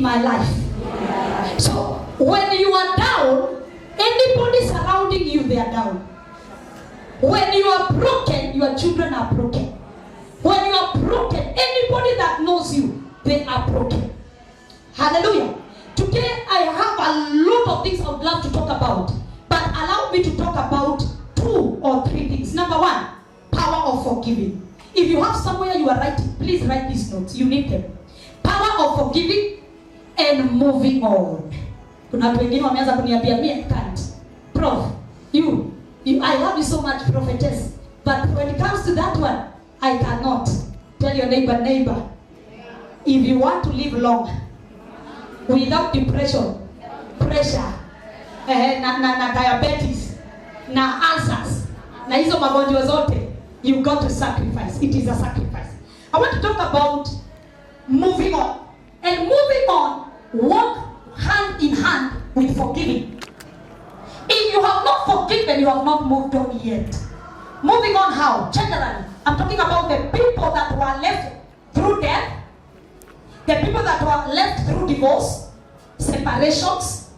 my life. So when you are down, anybody surrounding you, they are down. When you are broken, your children are broken. When you are broken, anybody that knows you, they are broken. Hallelujah. Today I have a lot of things I would love to talk about, but allow me to talk about two or three things. Number one, power of forgiving. If you have somewhere you are writing, please write these notes. You need them. Power of forgiving and moving on. Kuna watu wengine wameanza kuniambia, "Me, I can't. Prof, you, I love you so much, prophetess. But when it comes to that one, I cannot." Tell your neighbor, "Neighbor, if you want to live long without depression, pressure, na diabetes, na ulcers, na hizo magonjwa zote, you got to sacrifice." It is a sacrifice. I want to talk about moving on. And moving on work hand in hand with forgiving. If you have not forgiven, you have not moved on yet. Moving on how? Generally, I'm talking about the people that were left through death, the people that were left through divorce, separations.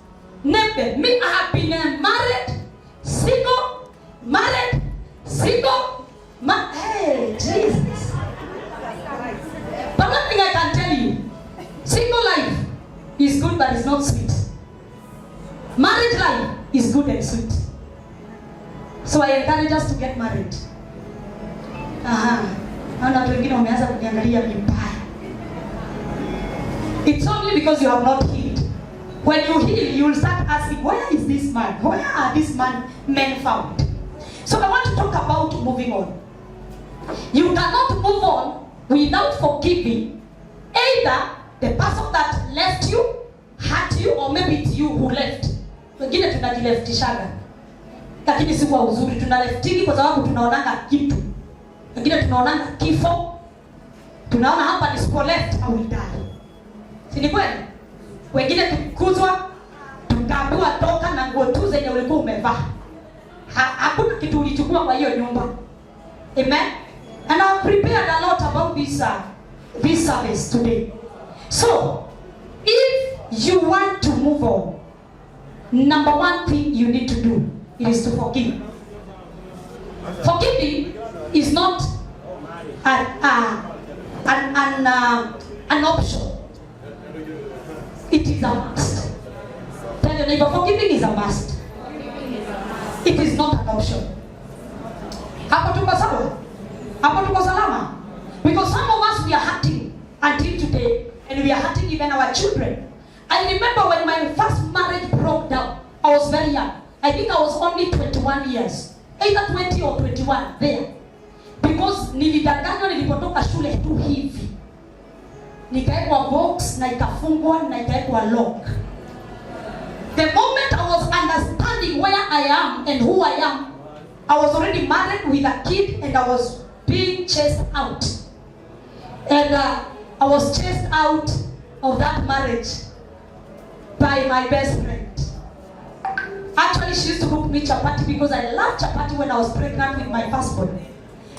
Name them. Me, I have been married, single, married, single. Hey, Jesus. But one thing I can tell you, single life is good, but it's not sweet. Marriage life is good and sweet. So I encourage us to get married. Aha. Naona watu wengine wameanza kuniangalia vibaya. It's only because you have not healed. When you heal, you will start asking, "Where is this man? Where are these men found?" So I want to talk about moving on. You cannot move on without forgiving either the person that left you, hurt you, or maybe it's you who left. Wengine tunajileftishaga, lakini si kwa uzuri. Tunaleftingi kwa sababu tunaonanga kitu. Wengine tunaonanga kifo, tunaona hapa nisipo left I will die. Si ni kweli? Wengine tukuzwa tukaambiwa toka na nguo tu zenye ulikuwa umevaa. Hakuna kitu ulichukua kwa hiyo nyumba. Amen. And I've prepared a lot about this service today. So, if you want to move on, number one thing you need to do is to forgive. Forgiving is not an option. It is a must. Tell your neighbor, "Forgiving is a must. It is not an option." Hapo tuko sawa? Hapo tuko salama? Because some of us, we are hurting until today, and we are hurting even our children. I remember when my first marriage broke down, I was very young. I think I was only 21 years. Either 20 or 21 there. Because nilidanganywa nilipotoka shule tu hivi. Nikaekwa box na ikafungwa na ikaekwa lock. The moment I was understanding where I am and who I am, I was already married with a kid and I was being chased out. And I was chased out of that marriage by my best friend. Actually, she used to cook me chapati because I loved chapati when I was pregnant with my firstborn.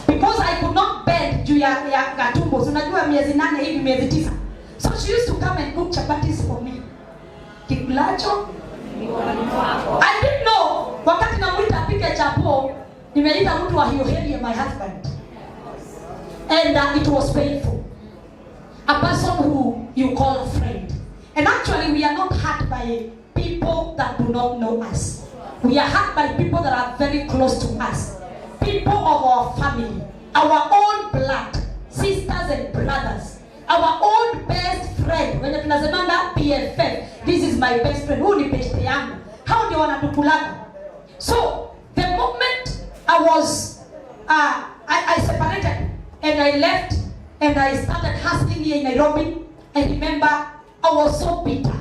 Because I could not bend juu ya katumbo. So unajua miezi 8 hivi, miezi 9. So she used to come and cook chapatis for me. Kikulacho I didn't know wakati namuita apike chapo, nimeita mtu wa hiyo, my husband. And it was painful. A person who you call a friend. And actually, we are not hurt by people that do not know us. We are hurt by people that are very close to us. People of our family, our own blood, sisters and brothers, our own best friend. Wenye tunasemanga BFF, this is my best friend, huyu ni best yangu. Hao ndio wanatukulaga. So the moment I separated and I left and I started hustling here in Nairobi, I remember I was so bitter.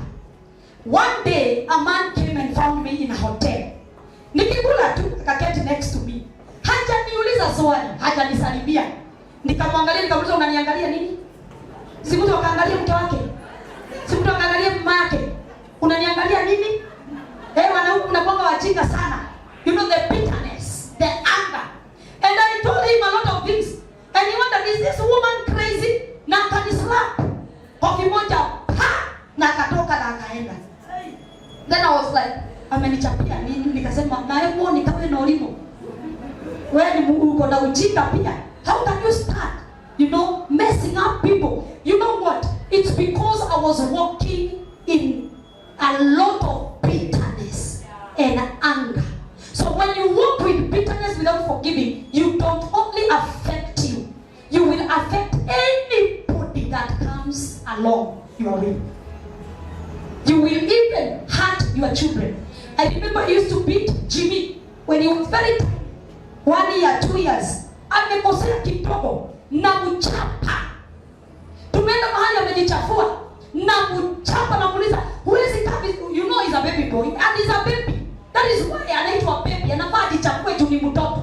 One day, a man came and found me in a hotel. Nikikula tu, akaketi next to me. Hajaniuliza swali, hajanisalimia. Nikamwangalia, nikamuuliza, "Unaniangalia nini? Si mtu akaangalia mke wake? Si mtu akaangalia mama yake? Unaniangalia nini?" Eh, wanaume mnakuanga wajinga sana. You know the bitterness, the anger. And I told him a lot of things. And he wondered, "Is this woman crazy?" Na akanislap. Kofi moja, pa, na akatoka. Amenichapia nini? Nikasema, nawe muone kawe na ulimo. Wewe ni uko na ujinga pia. How can you start messing up people? You know what? It's because I was walking in a lot of bitterness and anger. So when you walk with bitterness without forgiving, you don't only affect you, you will affect anybody that comes along your way. You will even hurt your children. I remember I used to beat Jimmy when he was very tiny. 1 year, 2 years. Amekosea kidogo namchapa. Tumeenda mahali amejichafua namchapa, namuuliza, "Huwezi kabisa?" You know he's a baby boy and he's a baby. That is why anaitwa baby. Anafaa ajichafue juu ni mtoto.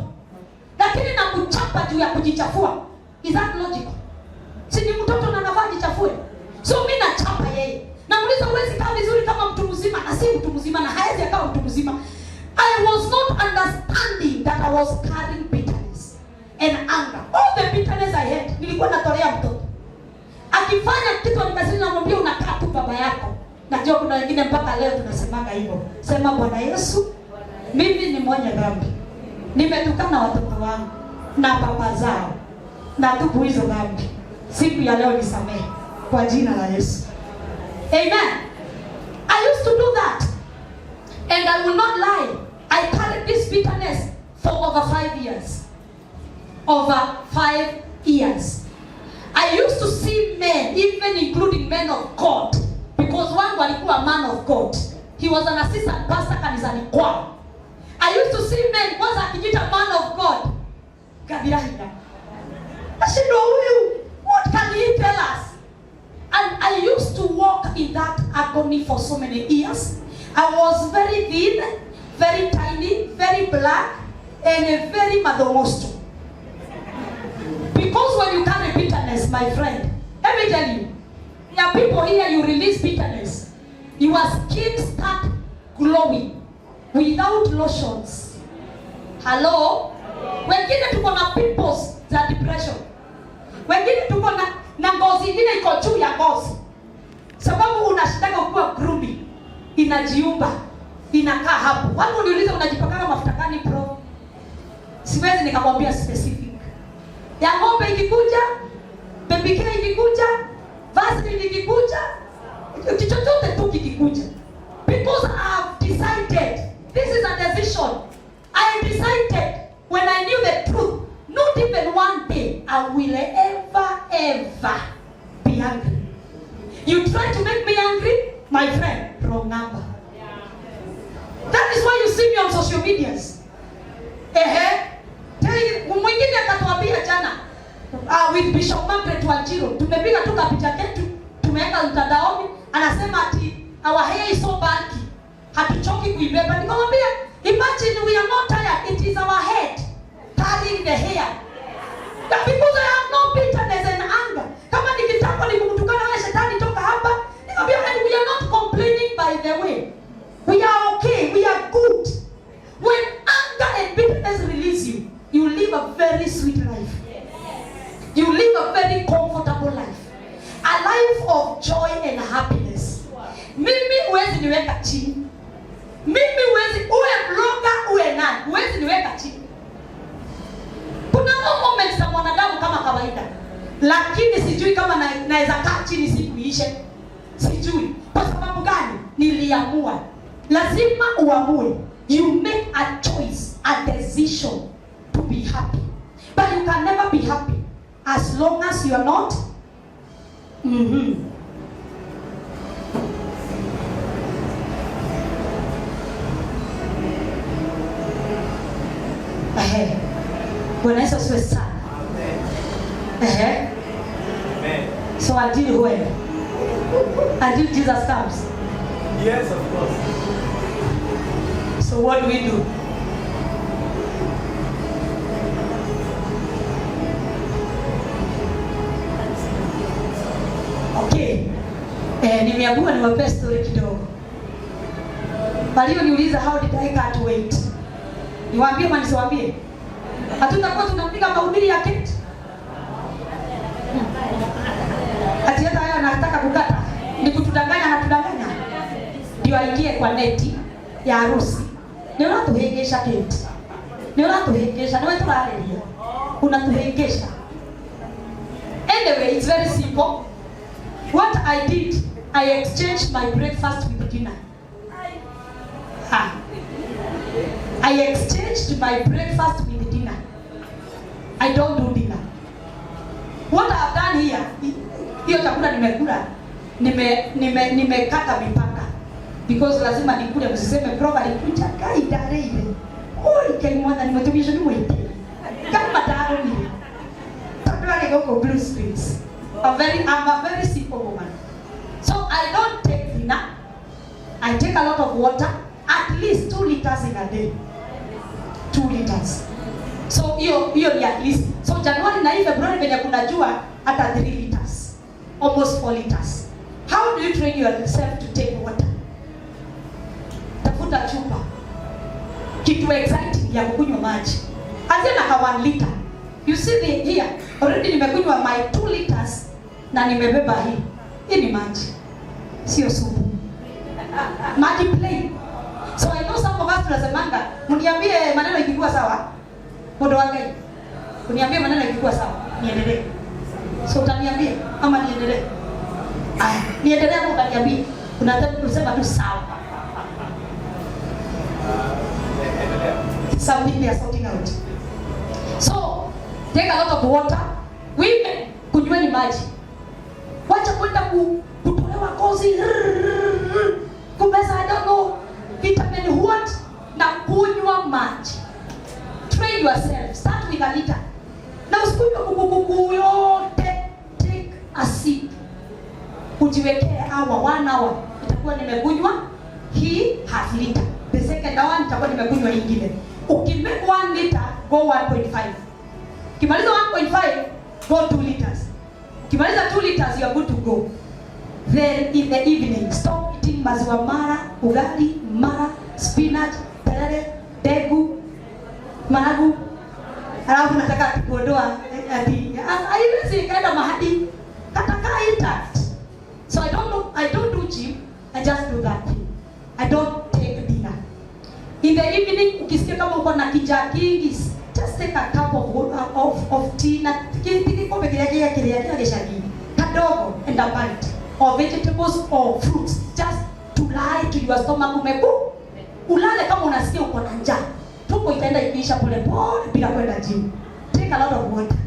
Lakini namchapa juu ya kujichafua. Is that logical? Si ni mtoto na anafaa ajichafue? So mi nachapa yeye. Namuuliza, "Huwezi kaa vizuri kama mtu mzima?" Na si mtu mzima na haezi akawa mtu mzima. I was not understanding that I was carrying bitterness and anger. All the bitterness I had, nilikuwa natolea mtoto. Akifanya kitu anikasiri, namwambia, "Unakaa tu baba yako." Najua kuna wengine mpaka leo tunasemaga hivyo. Sema, "Bwana Yesu, mimi ni mwenye dhambi. Nimetukana watoto wangu na baba zao. Natubu hizo dhambi. Siku ya leo nisamehe kwa jina la Yesu." Amen. I used to do that. And I will not lie. I carried this bitterness for over 5 years. Over 5 years. I used to see men, even including men of God, because wangu alikuwa man of God. He was an assistant pastor kanisani kwao. I used to see men, kwanza akijiita man of God. Gabirahina. Nashindwa huyu, what can he tell us? And I used to walk in that agony for so many years. I was very thin, very tiny, very black, and a very madongosto. Because when you carry bitterness, my friend, let me tell you, there are people here, you release bitterness, your skin start glowing without lotions. Hello? Wengine tuko na pimples za depression. Wengine tuko na ngozi ingine iko juu ya ngozi, sababu unashindaga ukiwa gloomy, inajiumba, inakaa hapo. Watu uniulize, "Unajipakanga mafuta gani, bro?" Siwezi nikakwambia specific. Ya ng'ombe ikikuja, Baby Care ikikuja, Vaseline ikikuja, chochote tu kikikuja. Because I have decided, this is a decision. I decided when I knew the truth, not even one day I will ever, ever be angry. You try to make me angry, my friend, wrong number. That is why you see me on social medias. Ehe. Mwingine akatuambia jana, with Bishop Margaret Wanjiru, tumepiga tu kapicha ketu, tumeweka mtandaoni, anasema ati our hair is so bulky. Hatuchoki kuibeba. Nikamwambia, "Imagine, we are not tired. It is our head carrying the hair." That because I have no bitterness and anger. Kama nikitaka ni kumtukana, "Wewe shetani, toka hapa." Nikamwambia, "And we are not complaining, by the way. We are okay. We are good." When anger and bitterness release you, you live a very sweet life. You live a very comfortable life. A life of joy and happiness. Mimi huwezi niweka chini. Mimi huwezi, uwe blogger uwe nani, huwezi niweka chini. Kuna no moments za mwanadamu kama kawaida, lakini sijui kama naweza kaa chini siku iishe, sijui. Kwa sababu gani? Niliamua. Lazima uamue. You make a choice, a decision to be happy. But you can never be happy as long as you are not. Ehe. Bwana Yesu asifiwe sana. Ehe. So until when? Until Jesus comes. Yes, of course. So what do we do? Okay. Nimeambiwa niwape story kidogo. Walioniuliza, "How did I cut weight?" Niwaambie ama nisiwaambie? Hatutakuwa tunapiga mahubiri ya keti. Ati hata hayo anataka kukata. Ni kutudanganya, anatudanganya. Ndio aingie kwa neti Ya harusi. Nĩ ũratũhĩngĩca Kate. Nĩ ũratũhĩngĩca, nĩwe tũrarĩria. Unatuhĩngĩca. Anyway, it's very simple. What I did, I exchanged my breakfast with dinner. Ha. I exchanged my breakfast with dinner. I don't do dinner. What I've done here, hiyo chakula nimekula, nimekata mipaka because lazima nikule, msiseme prof alikuja kai tarehe. Oi, kai mwana nimetumisha ni mwite. Kama tarumire. Tondu arĩ gũkũ Blue Springs. I'm a very simple woman. So I don't take dinner. I take a lot of water, at least 2 liters in a day. 2 liters. So hiyo ni at least. So January na hii February venye kuna jua, hata 3 liters. Almost 4 liters. How do you train yourself to take water? Tafuta chupa. Kitu exciting ya kukunywa maji. Anzia na ka 1 liter. You see the here, already nimekunywa my 2 liters na nimebeba hii. Hii ni maji. Sio supu. Maji plain. So I know some of us tunasemanga, mniambie maneno ikikuwa sawa. Mundu wa Ngai. Uniambie maneno ikikuwa sawa, niendelee. So utaniambia ama niendelee? Aya, niendelee ama utaniambia? Unataka kusema tu sawa. Something they are sorting out. So, take a lot of water. Women, kunyweni maji. Wacha kwenda kutolewa kozi, kumeza, I don't know, vitamin what, na kunywa maji. Train yourself. Start with a liter. Na usikunywe kukukuku yote. Take a sip. Ujiwekee hour, one hour. Itakuwa nimekunywa hii half liter. The second hour nitakuwa nimekunywa ingine. Ukimake 1 liter, go 1.5. Ukimaliza 1.5, go 2 liters. Ukimaliza 2 liters, you are good to go. Then in the evening, stop eating maziwa mara, ugali, mara, spinach, terere, dengu, managu. Alafu nataka ati kuondoa ati haiwezi ikaenda mahali katakaa intact. So I don't know, I don't do gym, I just do that thing. I don't take dinner. In the evening, ukisikia kama uko na kinjaa kingi, just take a cup of tea na kikombe kĩrĩa kĩrĩa kĩa gĩcagi kadogo and a bite or vegetables or fruits, just to lie to your stomach. Umeku ulale kama unasikia uko na njaa, tumbo itaenda ikiisha pole pole bila kwenda gym. Take a lot of water.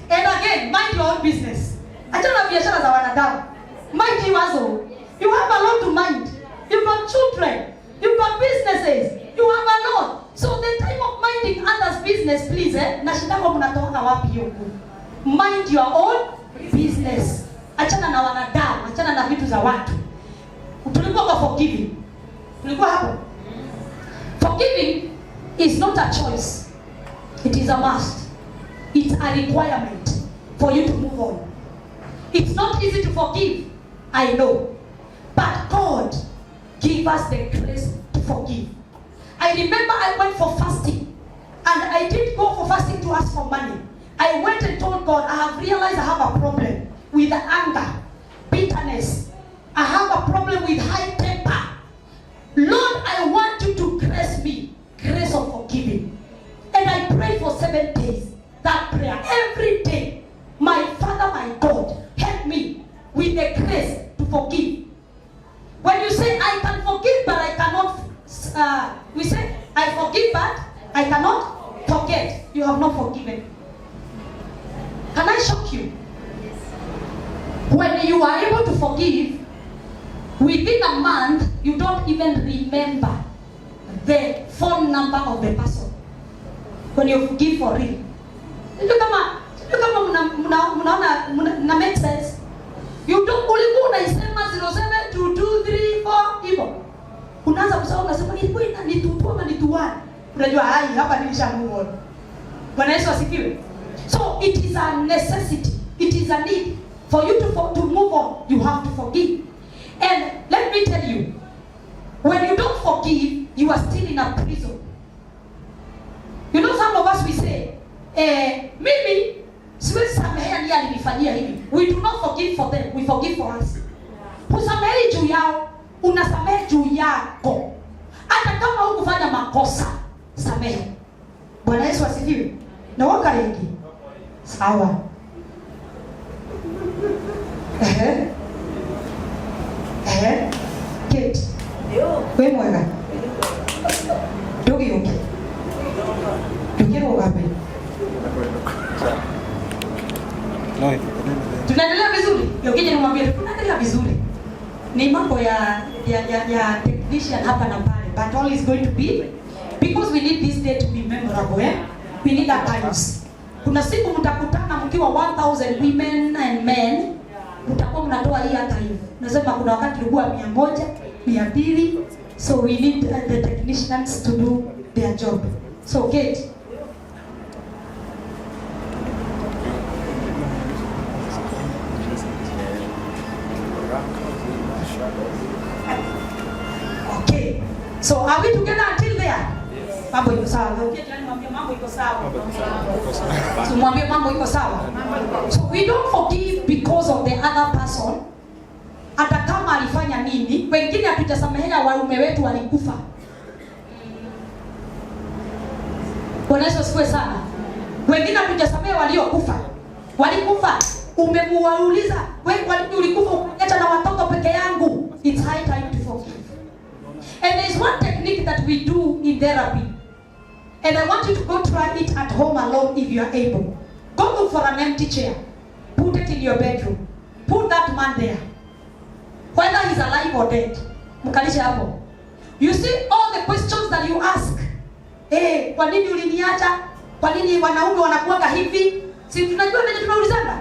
And again, mind your own business. Achana na biashara za wanadamu. Mind yours own. You have a lot to mind. You've got children. You've got businesses. You have a lot. So the time of minding others' business, please, eh? Nashindako mnatoka wapi hiyo nguvu? Mind your own business. Achana na wanadamu, achana na vitu za watu. Tulikuwa kwa forgiving. Tulikuwa hapo. Forgiving is not a choice. It is a must. It's a requirement for you to move on. It's not easy to forgive, I know. But God give us the grace to forgive. I remember I went for fasting. And I didn't go for fasting to ask for money. I went and told God, "I have realized I have a problem with anger, bitterness. I have a problem with high temper. Lord, I want you to grace me, grace of forgiving." And I prayed for 7 days. That prayer every day. "My Father, my God, help me with the grace to forgive." When you say, "I can forgive, but I cannot," we say, "I forgive, but I cannot forget," you have not forgiven. Can I shock you? When you are able to forgive, within a month, you don't even remember the phone number of the person. When you forgive for real. Sijui kama mnaona mna make sense. You don't, ulikuwa unaisema 07 2 2 3 4 hivyo. Unaanza kusahau, unasema ilikuwa ina ni 2 ama ni 2 1. Unajua hai hapa nilisha move on. Bwana Yesu asifiwe. So it is a necessity. It is a need for you to move on. You have to forgive. And let me tell you, when you don't forgive, you are still in a prison. You know, some of us, we say, "Mimi siwezi samehea ndiye alinifanyia hivi." We do not forgive for them, we forgive for us. Husamehi juu yao, unasamehe juu yako. Hata kama hukufanya makosa, samehe. Bwana Yesu asifiwe. Na waka rengi. Sawa. Ehe. Ehe. Kate. Wĩ mwega? Ndũgĩũke. Ndũkĩrũgame. Tunaendelea vizuri? Yokije nimwambie tunaendelea vizuri. Ni mambo ya technician hapa na pale, but all is going to be because we need this day to be memorable, eh? We need archives. Kuna siku mtakutana mkiwa 1000 women and men, mtakuwa mnatoa hii archive. Nasema kuna wakati ilikuwa 100, 200, so we need the technicians to do their job. So Kate, okay. So are we together until there? Yes. Mambo iko sawa. Okay, jirani mwambie mambo iko sawa. So mwambie mambo iko sawa. So we don't forgive because of the other person. Hata kama alifanya nini, wengine hatujasamehea waume wetu walikufa. Bwana Yesu asifiwe sana. Wengine hatujasamehea waliokufa. Walikufa. Umemuuliza, wewe kwa nini ulikufa ukaniacha na watoto peke yangu? It's high time to forgive. And there is one technique that we do in therapy. And I want you to go try it at home alone if you are able. Go look for an empty chair. Put it in your bedroom. Put that man there. Whether he's alive or dead. Mkalishe hapo. You see all the questions that you ask. Eh, kwa nini uliniacha? Kwa nini wanaume wanakuwaga hivi? Si tunajua venye tunaulizana?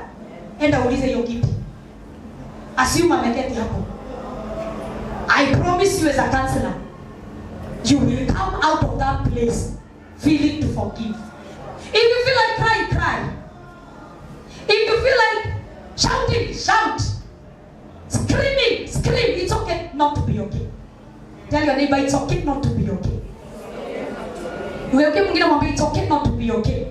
Enda uulize hiyo kiti. Assume ameketi hapo. I promise you as a counselor, you will come out of that place feeling to forgive. If you feel like crying, cry. If you feel like shouting, shout. Screaming, scream. It's okay not to be okay. Tell your neighbor it's okay not to be okay. Uweke mwingine mwambie it's okay not to be okay.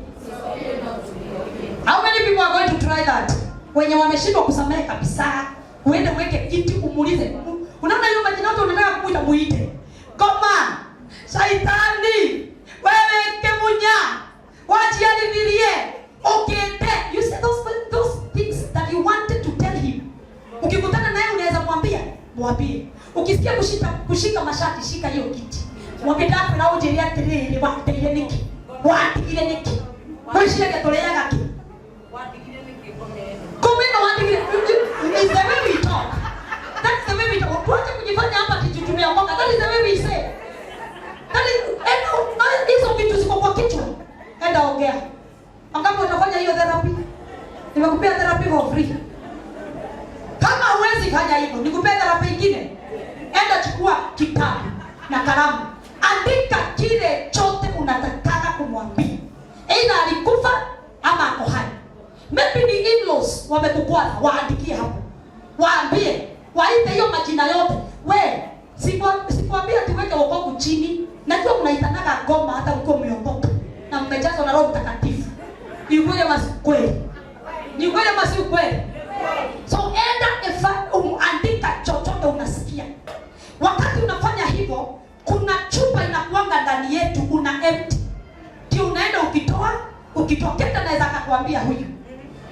How many people are going to try that? Wenye wameshindwa kusamehe kabisa, uende uweke kiti umuulize. Unaona hiyo majina yote unataka kumuita, muite. Koma, shaitani, wewe kemunya, wajiarithirie, ukete. You see those things that you wanted to tell him. Ukikutana naye unaweza mwambia, mwambie. Ukisikia kushika mashati, shika hiyo kiti. Mwambie ndakwĩra ũnjĩre atĩrĩrĩ, wateire nĩkĩ? Watigire nĩkĩ? Wĩciragia tũrĩaga kĩ? Kumbe ndo watigire. Is the way we talk. That's the way we talk. Tuache kujifanya hapa ati tumeokoka. That is the way we say. That is, enda, hizo vitu ziko kwa kichwa. Enda ongea. Wangapi watafanya hiyo therapy? Nimekupea therapy for free. Kama huwezi fanya hivyo, nikupea therapy nyingine. Enda chukua kitabu na kalamu. Andika kile chote unataka kumwambia. Either alikufa ama ako hai. Maybe ni in-laws wamekukwaza, waandikie hapo. Waambie, waite hiyo majina yote. We, sikwambia tuweke wokovu chini. Najua mnaitanaga ngoma hata ukiwa umeokoka na mmejazwa na Roho Mtakatifu. Ni kweli ama si kweli? Ni kweli ama si kweli? So enda andika chochote unasikia. Wakati unafanya hivyo, kuna chupa inakuanga ndani yetu una empty. Ndio unaenda ukitoa, ukitoa kenda naweza akakwambia huyu.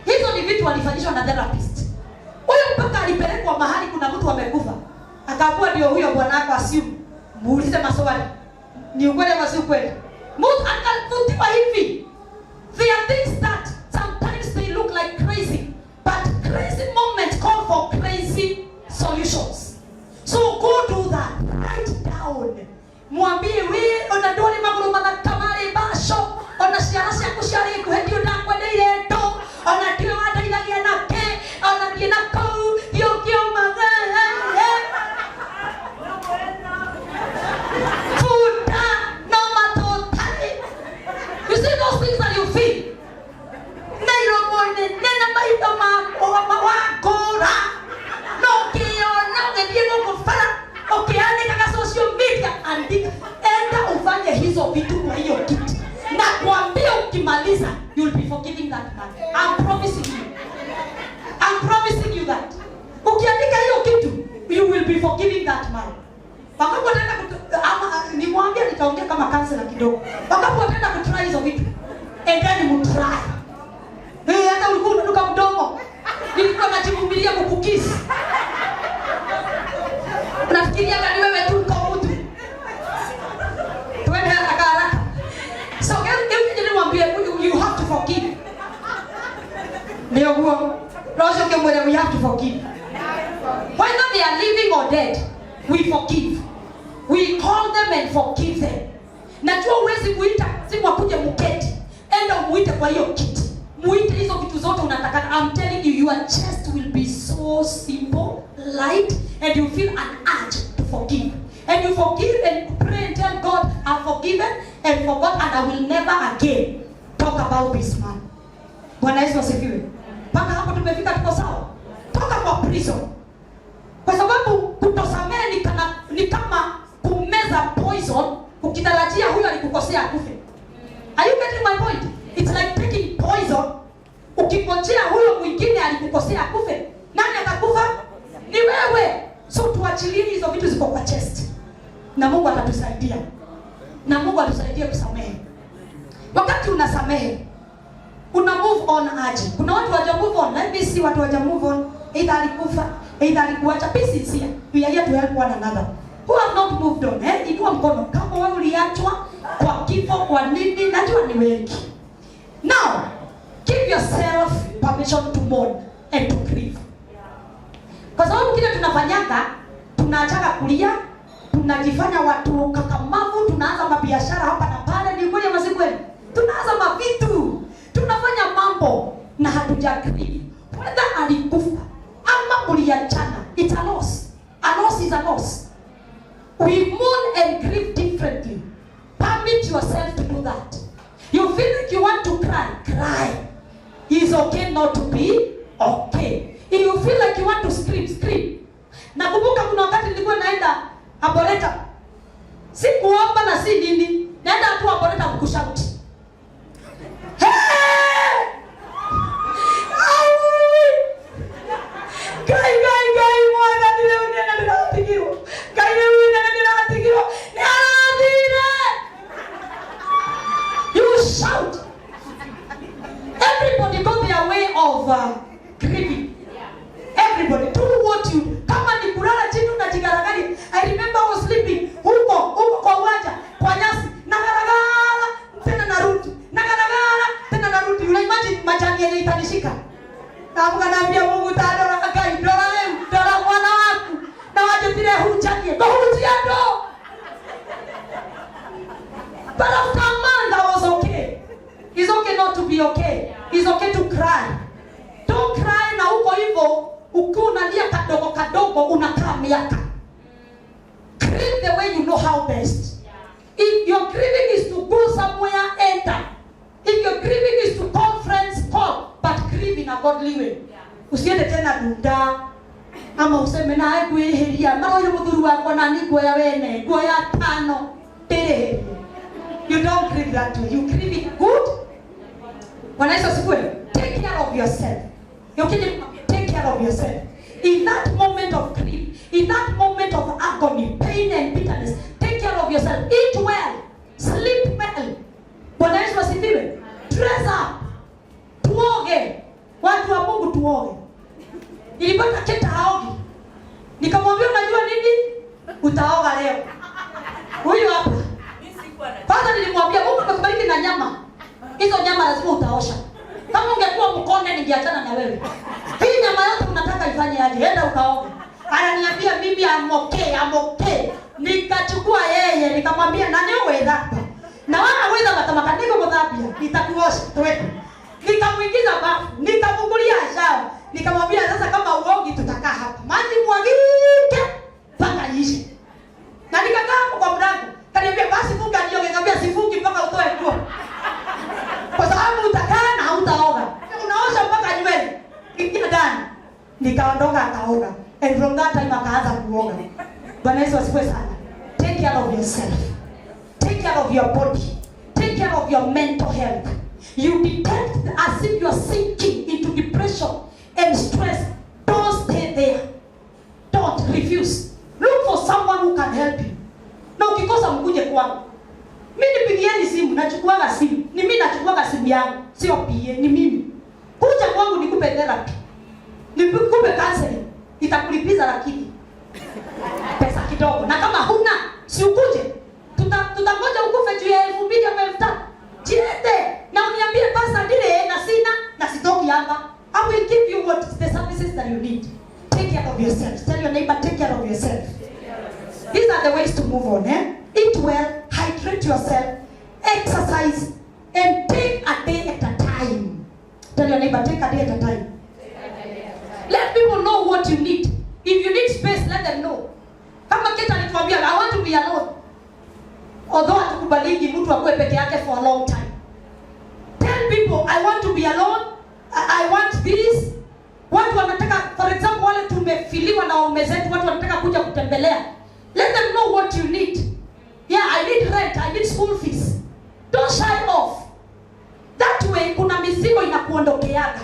Hizo ni vitu walifanyishwa na therapist. Huyu mpaka alipelekwa mahali kuna mtu amekufa. Akakuwa ndio huyo bwana wako assume. Muulize maswali. Ni ukweli ama si ukweli? Mtu akavutiwa hivi. There are things that sometimes they look like crazy, but crazy moments call for crazy solutions. So go do that. Write down. Mwambie we ona ndwari maguru mathaka marĩ mbaco, ona ciana ciaku ciarĩ nguhĩ ndiũ ndakwendeire ndũ, ona ndiũ wandeithagia nake, ona ndiĩ na kũu ndiũkĩũmaga. Bunda no matũtari. You see those things that you feel. Na iromo nene na maitho wakũra. No ũkĩona ũgĩthiĩ gũkũ bara ũkĩandĩkaga social media, andika, enda ufanye hizo vitu kwa hiyo kiti. Na kuambia ukimaliza, you'll be forgiving that man. I'm promising you. I'm promising you that. Ukiandika hiyo kitu, you will be forgiving that man. Wangapi wataenda ama ni nitaongea kama counselor kidogo. Wakati wataenda kutry hizo vitu, endeni mtry. Eh, hata ulikuwa unanuka mdomo. Nilikuwa najivumilia kukukiss. Unafikiria ni wewe tu uko mtu. Tuende haraka haraka. So, hebu niwaambie, you have to forgive. Ndio huo. Roho ukimwambia, we have to forgive. Whether they are living or dead, we forgive. We call them and forgive them. Najua huwezi kuita simu akuje mketi. Enda umuite kwa hiyo kiti. Muite hizo vitu zote unataka. I'm telling you, your chest will be so simple, light, and you feel an urge to forgive. And you forgive and pray and tell God, I've forgiven and forgot and I will never again talk about this man. Bwana Yesu asifiwe. Mpaka hapo tumefika, tuko sawa? Toka kwa prison. Kwa sababu kutosamehe ni kama kumeza poison ukitarajia huyo alikukosea akufe. Are you getting my point? It's like taking poison ukingojea huyo mwingine alikukosea akufe. Nani atakufa? Ni wewe. So tuachilie hizo vitu ziko kwa chest. Na Mungu atatusaidia. Na Mungu atusaidie kusamehe. Wakati unasamehe, una move on aje? Kuna watu hawaja move on. Let me see watu hawaja move on. Either alikufa, either alikuacha. Be sincere. We are here to help one another. Who have not moved on? Eh? Inua mkono. Kama wewe uliachwa kwa kifo, kwa nini? Najua ni wengi. Now, give yourself permission to mourn and to grieve. Kwa sababu kile tunafanyanga, tunaachaga kulia, tunajifanya watu kakamavu, tunaanza mabiashara hapa na pale. Ni kweli ama si kweli? Tunaanza mavitu, tunafanya mambo na hatuja grieve. Whether alikufa ama uliachana, it's a loss. A loss is a loss. We mourn and grieve differently. Permit yourself to do that. You feel like you want to cry, cry. It's okay not to be okay. If you feel like you want to scream, scream. Nakumbuka kuna wakati nilikuwa naenda Arboretum. Si kuomba na si nini. Naenda tu Arboretum kushout. Hey! Au! Ngai, Ngai, Ngai, mwana nile unene ndiratigirwo. Ngai rĩu nene ndiratigirwo. Nĩ arathire. You shout. Everybody got their way of grieving. Everybody do what you, kama ni kulala chini unajigaragari. I remember I was sleeping huko huko kwa uwanja kwa nyasi, nagaragara tena narudi, nagaragara tena narudi. Una imagine majani yenye itanishika. Naamka naambia Mungu, tandora Ngai, ndora rĩu, ndora mwana waku na wanjĩtire hunjanie, ngũhunjia ndo. But after a month I was okay. It's okay not to be okay. It's okay to cry. Don't cry na uko hivyo ukiwa unalia kadogo kadogo unakaa miaka. Grieve the way you know how best. If your grieving is to go somewhere, enter. If your grieving is to call friends, call. But grieve in a godly way. Usiende tena dunda ama useme na ngwĩhĩria maroire mũthuri wakwa na ni nguoya wene nguoya tano ndĩrĩhĩrie. You don't grieve that way. You grieve it good. Bwana Yesu asifiwe. Take care of yourself. You can take care of yourself. In that moment of grief, in that moment of agony, pain and bitterness, take care of yourself. Eat well. Sleep well. Bwana Yesu asifiwe. Dress up. Tuoge. Watu wa Mungu tuoge. Nilipata Keta haogi. Nikamwambia, unajua nini? Utaoga leo. Huyu hapa. Kwanza nilimwambia, Mungu amekubariki na nyama. Hizo nyama lazima utaosha. Kama ungekuwa mkonde ningeachana na wewe. Hii nyama yote unataka ifanye aje? Enda ukaoge. Ananiambia, mimi I'm okay, I'm okay. Nikachukua yeye nikamwambia, nani wewe dhapa? Na wala wewe matamaka niko mudhambia, nitakuosha twende. Nikamuingiza bafu, nikafungulia shower. Nikamwambia, sasa kama uogi tutakaa hapa. Maji mwagike mpaka iishe. Na nikakaa hapo kwa mlango. Kaniambia, basi funga nioge. Nikamwambia, sifungi mpaka utoe nguo. Kwa sababu utakaa na hautaoga. Unaosha mpaka nywele. Ingia ndani. Nikaondoka akaoga. And from that time akaanza kuoga. Bwana Yesu asifiwe sana. Take care of yourself. Take care of your body. Take care of your mental health. You detect as if you are sinking into depression and stress. Don't stay there. Don't refuse. Look for someone who can help you. Na ukikosa mkuje kwangu. Mimi nipigieni simu, nachukuaga simu. Ni mimi nachukuaga simu yangu, sio PA, ni mimi. Kuja kwangu nikupe therapy. Nikupe counseling. Itakulipiza lakini pesa kidogo. Na kama huna, si ukuje. Tutangoja ukufe juu ya 2000 ama 3000. Jilete na uniambie pasa ndile na sina na sitoki hapa. I will give you what the services that you need. Take care of yourself. Tell your neighbor, take care of yourself. These are the ways to move on. Eh? Eat well, hydrate yourself, exercise, and take a day at a time. Tell your neighbor, take a day at a time. Let people know what you need. If you need space, let them know. Kama Kate alituambia, "I want to be alone." Although hatukubaliki mtu akuwe peke yake for a long time. Tell people, "I want to be alone. I want this." Watu wanataka, for example, wale tumefiliwa na waume zetu, watu wanataka kuja kutembelea. Let them know what you need. "Yeah, I need rent, I need school fees." Don't shy off. That way kuna mizigo inakuondokeaga.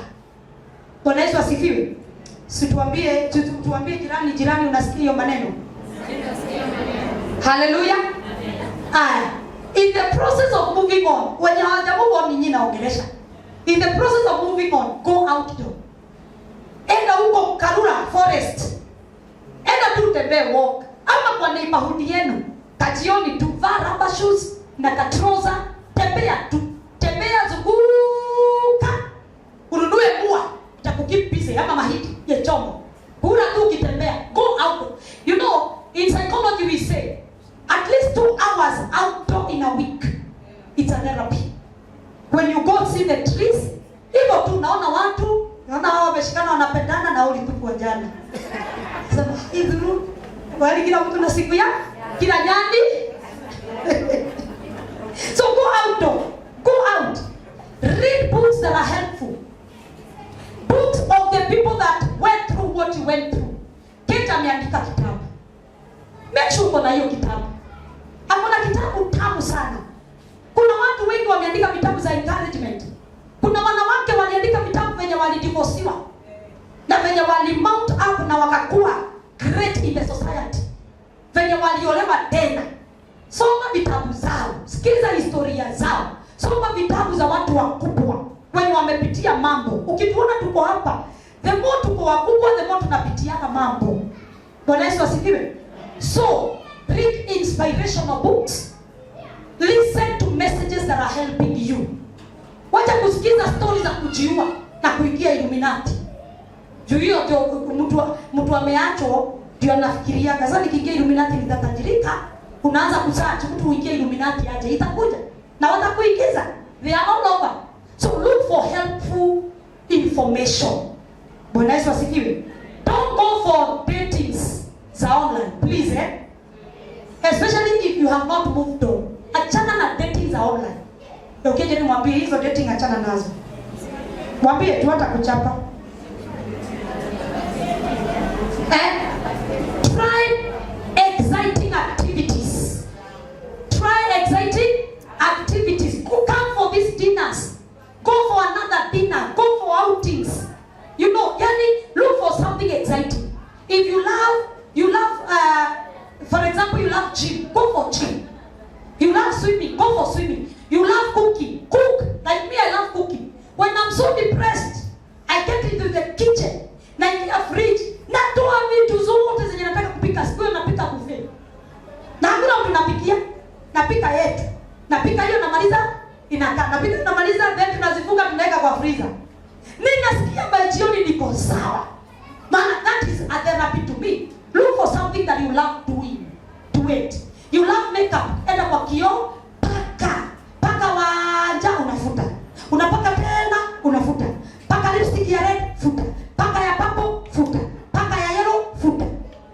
Bwana Yesu asifiwe. Si tuambie, tuambie jirani, "Jirani, unasikia hiyo maneno?" Hallelujah. Aya. In the process of moving on, wenye hawaja move on ninyi naongelesha. In the process of moving on, go outdoor. Enda huko Karura Forest. Enda tu tembee, walk. Ama kwa neighborhood yenu. Kajioni tu, vaa rubber shoes na katroza, tembea tu. Tembea, zunguka. Ununue mua itakukeep busy ama mahindi ya chomo. Kula tu ukitembea. Go out. In psychology we say at least 2 hours outdoor in a week. It's a therapy. When you go see the trees, hivyo tu unaona watu, unaona hao wameshikana wanapendana na ulitupwa jana. Sema idhuru, bali kila mtu na siku ya kila nyani. So go outdoor. Go out. Read books that are helpful. Books of the people that went through what you went through. Kate ameandika kitabu. Make sure uko na hiyo kitabu. Akona kitabu tamu sana. Kuna watu wengi wameandika vitabu za encouragement. Kuna wanawake waliandika vitabu venye walidivosiwa na venye wali mount up na wakakuwa great in the society, venye waliolewa tena. Soma vitabu zao, sikiza historia zao, soma vitabu za watu wakubwa wenye wamepitia mambo. Ukituona tuko hapa, the more tuko wakubwa, the more tunapitiaga mambo. Bwana Yesu asifiwe. So read inspirational books, listen to messages that are helping you. Wacha kusikiza stori za kujiua na kuingia Illuminati. Juu hiyo ndio mtu ameachwa ndio anafikiria, sasa nikiingia Illuminati nitatajirika. Unaanza kusearch mtu uingie Illuminati aje, itakuja na watakuingiza. They are all over. So look for helpful information. Bwana Yesu asifiwe. Don't go for datings za online, please, eh? Especially if you have not moved on. Achana na dating za online. Ukija ni mwambie hizo dating achana nazo. Mwambie tu hata kuchapa. Eh? Try exciting activities. Try exciting activities. Go come for these dinners. Go for another dinner. Go for outings. Yani look for something exciting. If you love, for example, you love gym, go for gym. You love swimming, go for swimming. You love cooking, cook. Like me, I love cooking. When I'm so depressed, I get into the kitchen, naingia fridge, natoa vitu zote zenye nataka kupika. Siku hiyo napika buffet. Na hakuna mtu napikia, napika yetu. Napika hiyo namaliza, inakaa. Napika namaliza, then tunazifunga tunaweka kwa freezer. Ninasikia by jioni niko sawa. Maana that is a therapy to me. Look for something that you love doing. Do it. You love makeup, enda kwa kioo, paka. Paka wanja unafuta. Unapaka tena, unafuta. Paka lipstick ya red, futa. Paka ya purple, futa. Paka ya yellow, futa.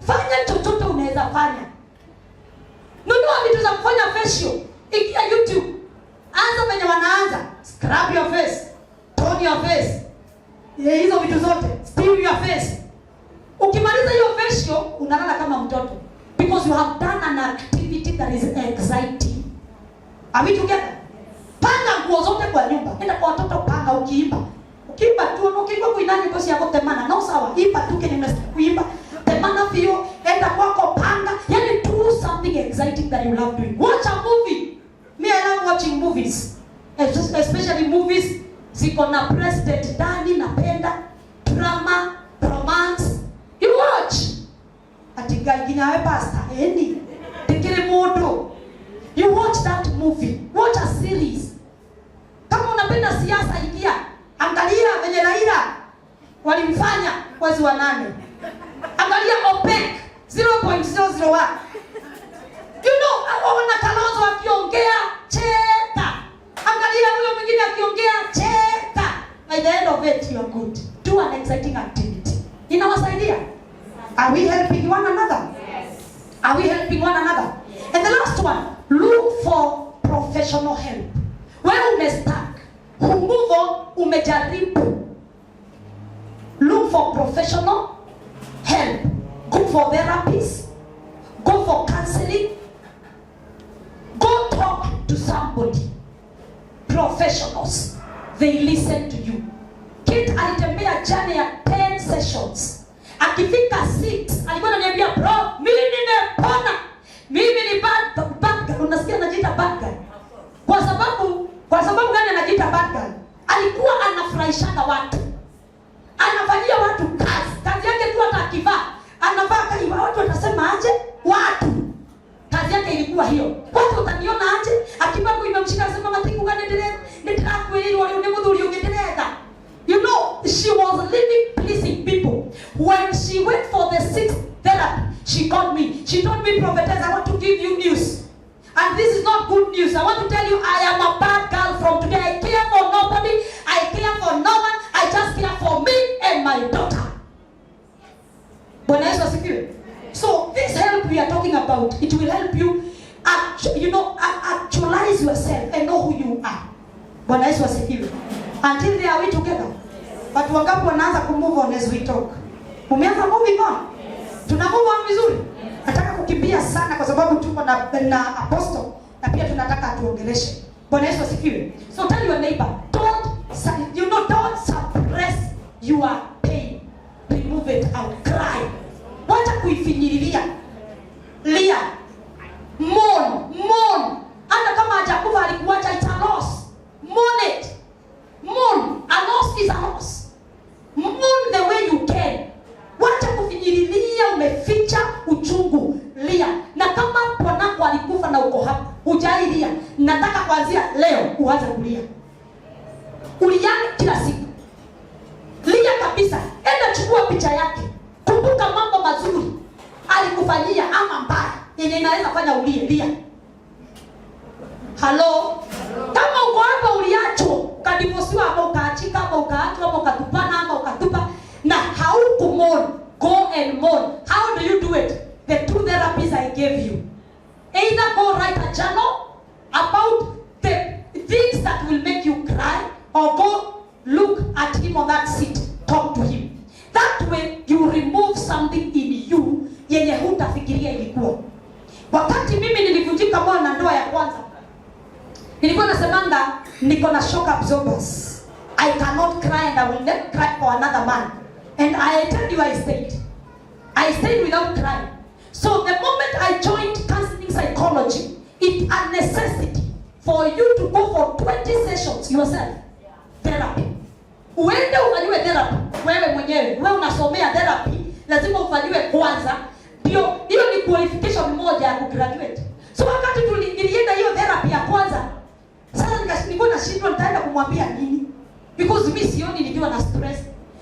Fanya chochote unaweza fanya. Nunua vitu za kufanya facial. Ingia YouTube. Anza venye wanaanza. Scrub your face. Tone your face. Yeah, hizo vitu zote. Steam your face. Ukimaliza hiyo facial, unalala kama mtoto. Because you have done an activity that is exciting. Are we together? Panga nguo zote kwa nyumba. Enda kwa watoto, panga ukiimba. Ukiimba tu, ukiimba kuina nyimbo cia gutemana. No sawa, imba tu kenye unasikia kuimba. Temana vio, enda kwako panga. Yani do something exciting that you love doing. Watch a movie. Me, I ziko na president ndani, napenda drama, romance. You watch. Ati Ngai nginya we pastor, eni ndikiri mundu. You watch that movie, watch a series. Kama unapenda siasa, ingia angalia venye Raila walimfanya mwezi wa 8. Angalia OPEC 0.001. Wana Kalonzo akiongea, cheka. Angalia huyo mwingine akiongea, cheka. By the end of it, you are good. Do an exciting activity. Inawasaidia. Are we helping one another? Yes. Are we helping one another? And the last one, look for professional help. Wewe umestuck, move on, umejaribu. Look for professional help. Go for therapies. Go for counseling. Go talk to somebody. Professionals. They listen to you. Kate alitembea journey ya 10 sessions. Akifika 6, alikuwa ananiambia, "Bro, mimi nimepona. Mimi ni bad girl." Unasikia anajiita bad girl. Kwa sababu gani anajiita bad girl? Alikuwa anafurahishana watu. Anafanyia watu kazi. Kazi yake tu hata akivaa, anavaa kaiwa watu watasema aje? Watu. Kazi yake ilikuwa hiyo. Watu wataniona aje? Akivaa nguo imemshika, anasema, "Matingu gani endelee? Nĩndĩrakwĩrĩirwo rĩu nĩ mũthuri ũngĩ ndĩretha." She was living pleasing people. When she went for the sixth therapy, she called me. She told me, "Prophetess, I want to give you news. And this is not good news. I want to tell you I am a bad girl from today. I care for nobody. I care for no one. I just care for me and my daughter." Bwana Yesu asifiwe. So this help we are talking about, it will help you actualize yourself and know who you are. Bwana Yesu asifiwe. Until there, are we together? Watu wangapi wanaanza ku move on as we talk? Umeanza moving on? Tuna move on vizuri? Nataka kukimbia sana kwa sababu tuko na apostle na pia tunataka atuongeleshe. Bwana Yesu asifiwe. So tell your neighbor, don't suppress your pain. Remove it out. Cry. Wacha kuifinyililia. Lia. Mourn, mourn. Hata kama hajakufa, alikuacha, it's a loss. Mourn it. Mourn. A loss is a loss. Mourn the way you can. Wacha kufinyililia, umeficha uchungu. Lia. Na kama bwanako alikufa na uko hapa, hujailia, nataka kuanzia leo uanze kulia. Uliane kila siku. Lia kabisa. Enda chukua picha yake. Kumbuka mambo mazuri alikufanyia ama mbaya yenye inaweza fanya ulie. Lia. Halo? Kama uko hapa uliachwa, ukadivosiwa ama ukaachika ama ukaachwa ama ukatupana ama ukatupa na haukumourn, go and mourn. How do you do it? The two therapies I gave you. Either go write a journal about the things that will make you cry, or go look at him on that seat, talk to him. That way you remove something in you yenye hutafikiria ilikuwa. Wakati mimi nilivunjika moyo na ndoa ya kwanza, nilikuwa nasemanga niko na shock absorbers. I cannot cry and I will never cry for another man. And I tell you, I stayed. I stayed without crying. So the moment I joined counseling psychology, it's a necessity for you to go for 20 sessions yourself. Therapy. Uende ufanyiwe therapy wewe mwenyewe. Wewe unasomea therapy, lazima ufanyiwe kwanza. Ndio hiyo ni qualification moja ya kugraduate. So wakati nilienda hiyo therapy ya kwanza, sasa nilikuwa nashindwa nitaenda kumwambia nini? Because mi sioni nikiwa na stress.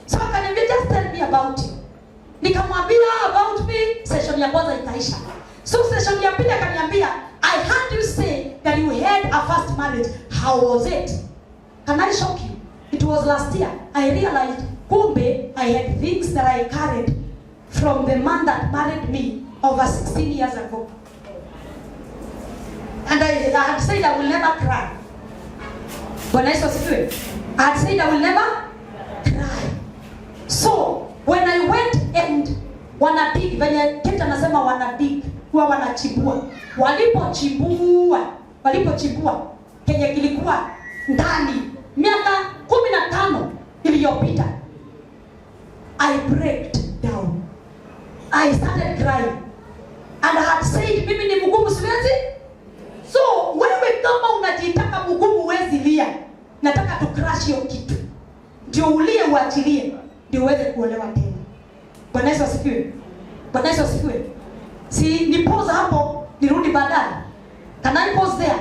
So akaniambia, "Just tell me about you." Nikamwambia about me, session ya kwanza ikaisha. So session ya pili akaniambia, "I heard you say that you had a first marriage. How was it?" Can I shock you? It was last year. I realized kumbe I had things that I carried from the man that married me over 16 years ago. And I had said I will never cry. Bwana Yesu asifiwe. I had said I will never cry. So when I went and wanadig, venye Kate anasema wanadig, huwa wanachimbua. Walipochimbua kenye kilikuwa ndani miaka 15 iliyopita, I breaked down. I started crying. And I had said mimi ni mgumu, siwezi. So wewe kama unajitaka mgumu huwezi lia, nataka tu crush hiyo kitu. Ndio ulie uachilie, ndio uweze kuolewa tena. Bwana Yesu asifiwe. Bwana Yesu asifiwe. Si ni pause hapo, nirudi baadaye. Can I pause there?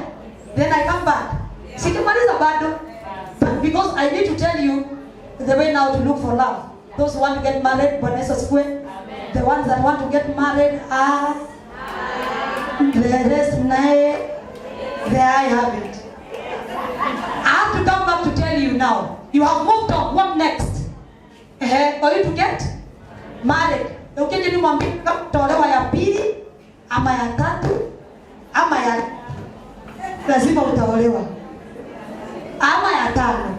Then I come back. Sijamaliza bado. But because I need to tell you the way now to look for love. Those who want to get married, Bwana Yesu asifiwe. The ones that want to get married are the rest naye, the I have it. I have to come back to tell you now. You have moved on. What next? For you to get married. Ukije nimwambie kama utaolewa ya pili ama ya tatu ama ya lazima utaolewa ama ya tano.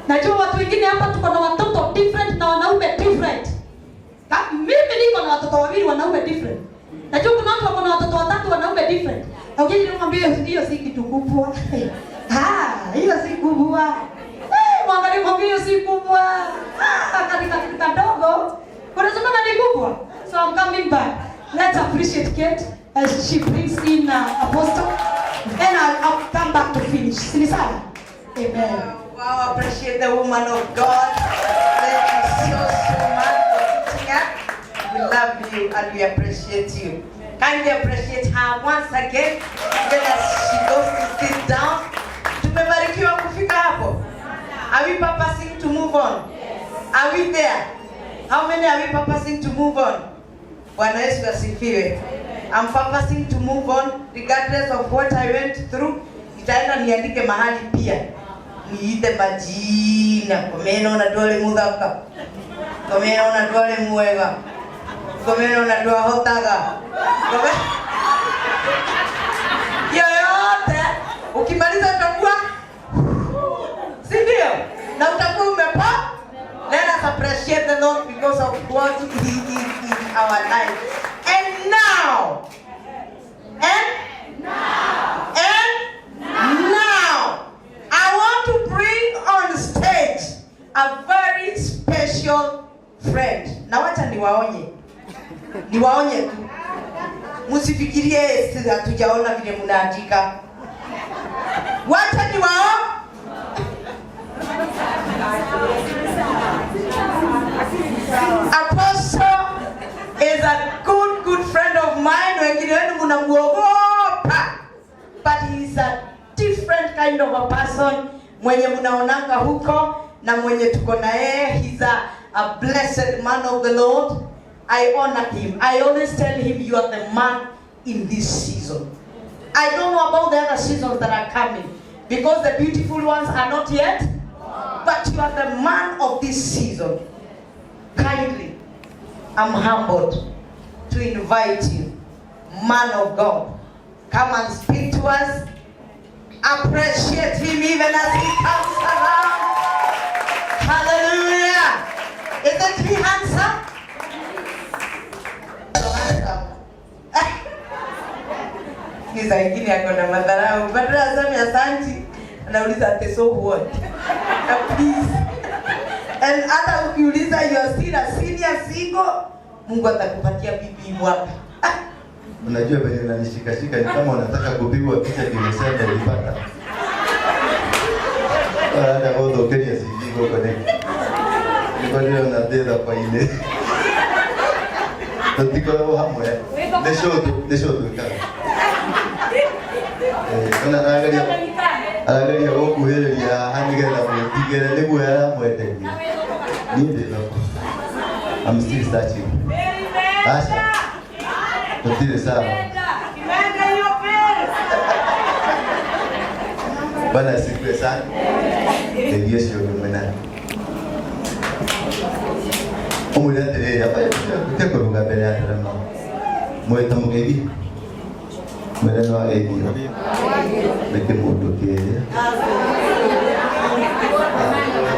Najua watu wengine hapa tuko na watoto different na wanaume different. Mimi niko na watoto wawili wanaume different. Najua kuna watu wako na watoto watatu wanaume different. Na ukija nimwambie hiyo si kitu kubwa. Ah, hiyo si kubwa. Eh, mwangalie mwambie hiyo si kubwa. Ah, katika kitu kadogo. Unasema ni kubwa. So I'm coming back. Let's appreciate Kate as she brings in Apostle. Then I'll come back to finish. Si sawa? Amen. Wow, appreciate the woman of God. Thank you so, so much for teaching us. We love you and we appreciate you. Kindly appreciate her once again, even as she goes to sit down. Tumebarikiwa kufika hapo. Are we purposing to move on? Are we there? How many are we purposing to move on? Bwana Yesu asifiwe. I'm purposing to move on regardless of what I went through. Nitaenda niandike mahali pia. Niite majina. Komena na dwale muthaka. Komena na dwale mwega. Komena na dwahotaga. Yoyote ukimaliza utakuwa si ndio? Na utakuwa umepa. Let us appreciate the Lord because of what he is in our life. And now, and now, and now, I want to bring on stage a very special friend. Na wacha niwaonye, niwaonye tu, msifikirie hatujaona vile mnaandika. Wacha niwao Apostle is a good, good friend of mine. Wengine wenu mnamuogopa, but he is a different kind of a person mwenye mnaonanga huko na mwenye tuko na yeye. He's a blessed man of the Lord. I honor him. I always tell him, you are the man in this season. I don't know about the other seasons that are coming, because the beautiful ones are not yet, but you are the man of this season. Kindly, I'm humbled to invite you, man of God, come and speak to us. Appreciate him even as he comes around. Hallelujah. Isn't he handsome? So handsome. Ni saa ingine ako na madharau. Badala aseme asante, anauliza ati so what? Please. And hata ukiuliza you are still a senior single, Mungu atakupatia bibi mwaka. Unajua venye unanishikashika ni kama unataka kupigwa picha kimesema ulipata. Baada ya gũthũkĩria CV gũkũ nĩkĩ? Nĩguo ndĩrona ndĩ thoko-inĩ. Tũtikoragwo hamwe. Nĩ show nĩ show twĩkaga. Eh, ona arageria gũkuhĩrĩria haha nĩgetha mwĩtigĩre nĩguo aramwenderia. Niĩ ndĩ thoko. I'm still searching. Aca. Tũtirĩ sawa. Bwana asifiwe sana. Ngeithie ũcio ũngĩ mwena. Ũmwĩre atĩrĩrĩ, amba kũrũga mbere ya nderema. Mwĩta mũgeithi. Mwĩre nĩ wageithio. Nĩ kĩmũndũ kĩrĩa.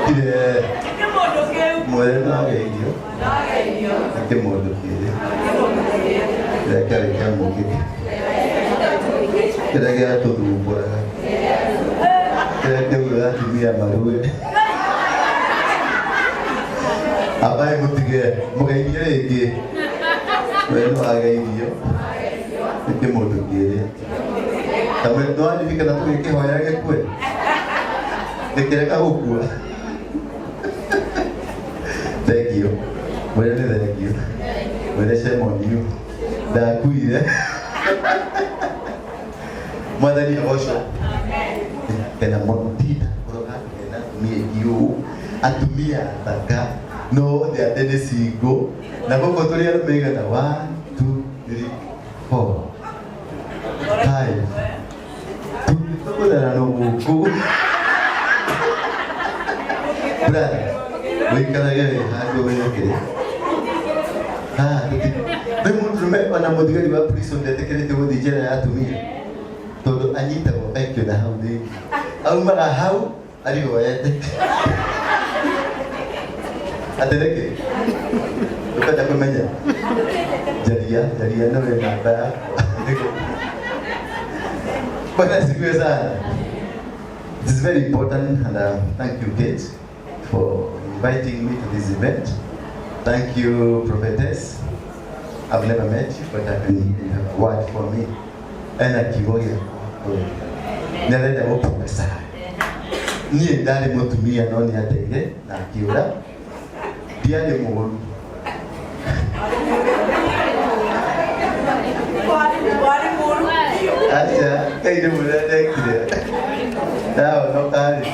Kire. Mwĩre nĩ wageithio. Nĩ kĩmũndũ kĩrĩa. Kĩrĩa kĩarĩ kĩa mũgĩthi. Kĩrĩa gĩatũthumbũraga. Kĩrĩa kĩaugaga atumia marue. Ambaye mũtige mũgeithie rĩngĩ. We nĩ wageithio. Nĩ kĩmũndũ kĩrĩa. Ta nĩ waririkana tũgĩkĩhoya gĩkue? Gĩkĩrega gũkua. Thengio. Mwĩre nĩ thengio. Mwĩre shame on you. Ndakuire. Mwathani agocwo. Kena mũno tinda kũroga kena atumia aingĩ ũũ atumia athaka no othe atĩ nĩ single na gũkũ tũrĩ arũme igana 1 2 3 4 5 tũgũtharano gũkũ. Brother, wĩikarage wĩ handũ wĩkĩre. Nĩ mũndũrũme ona mũthigari wa prison ndetĩkĩrĩtio gũthiĩ njera ya atumia tondũ anyitagwo aikio na hau thĩinĩ aumaga hau arigoete atĩ nĩkĩ ũkenda kũmenya njaria njaria no wĩ namba yaku. Bwana asifiwe sana. It is very important and thank you, Kate, for inviting me to this event. Thank you, Prophetess. I've never met you, but I can hear you have a word for me. Ena kiugo gĩakwa. Nĩ arenda gũprophesy. Niĩ ndarĩ mũtumia no nĩ ateire na akiũra. Ndiarĩ mũũru. Aca, Ngai nĩ mũrĩa ndekire. Ndahonoka rĩ.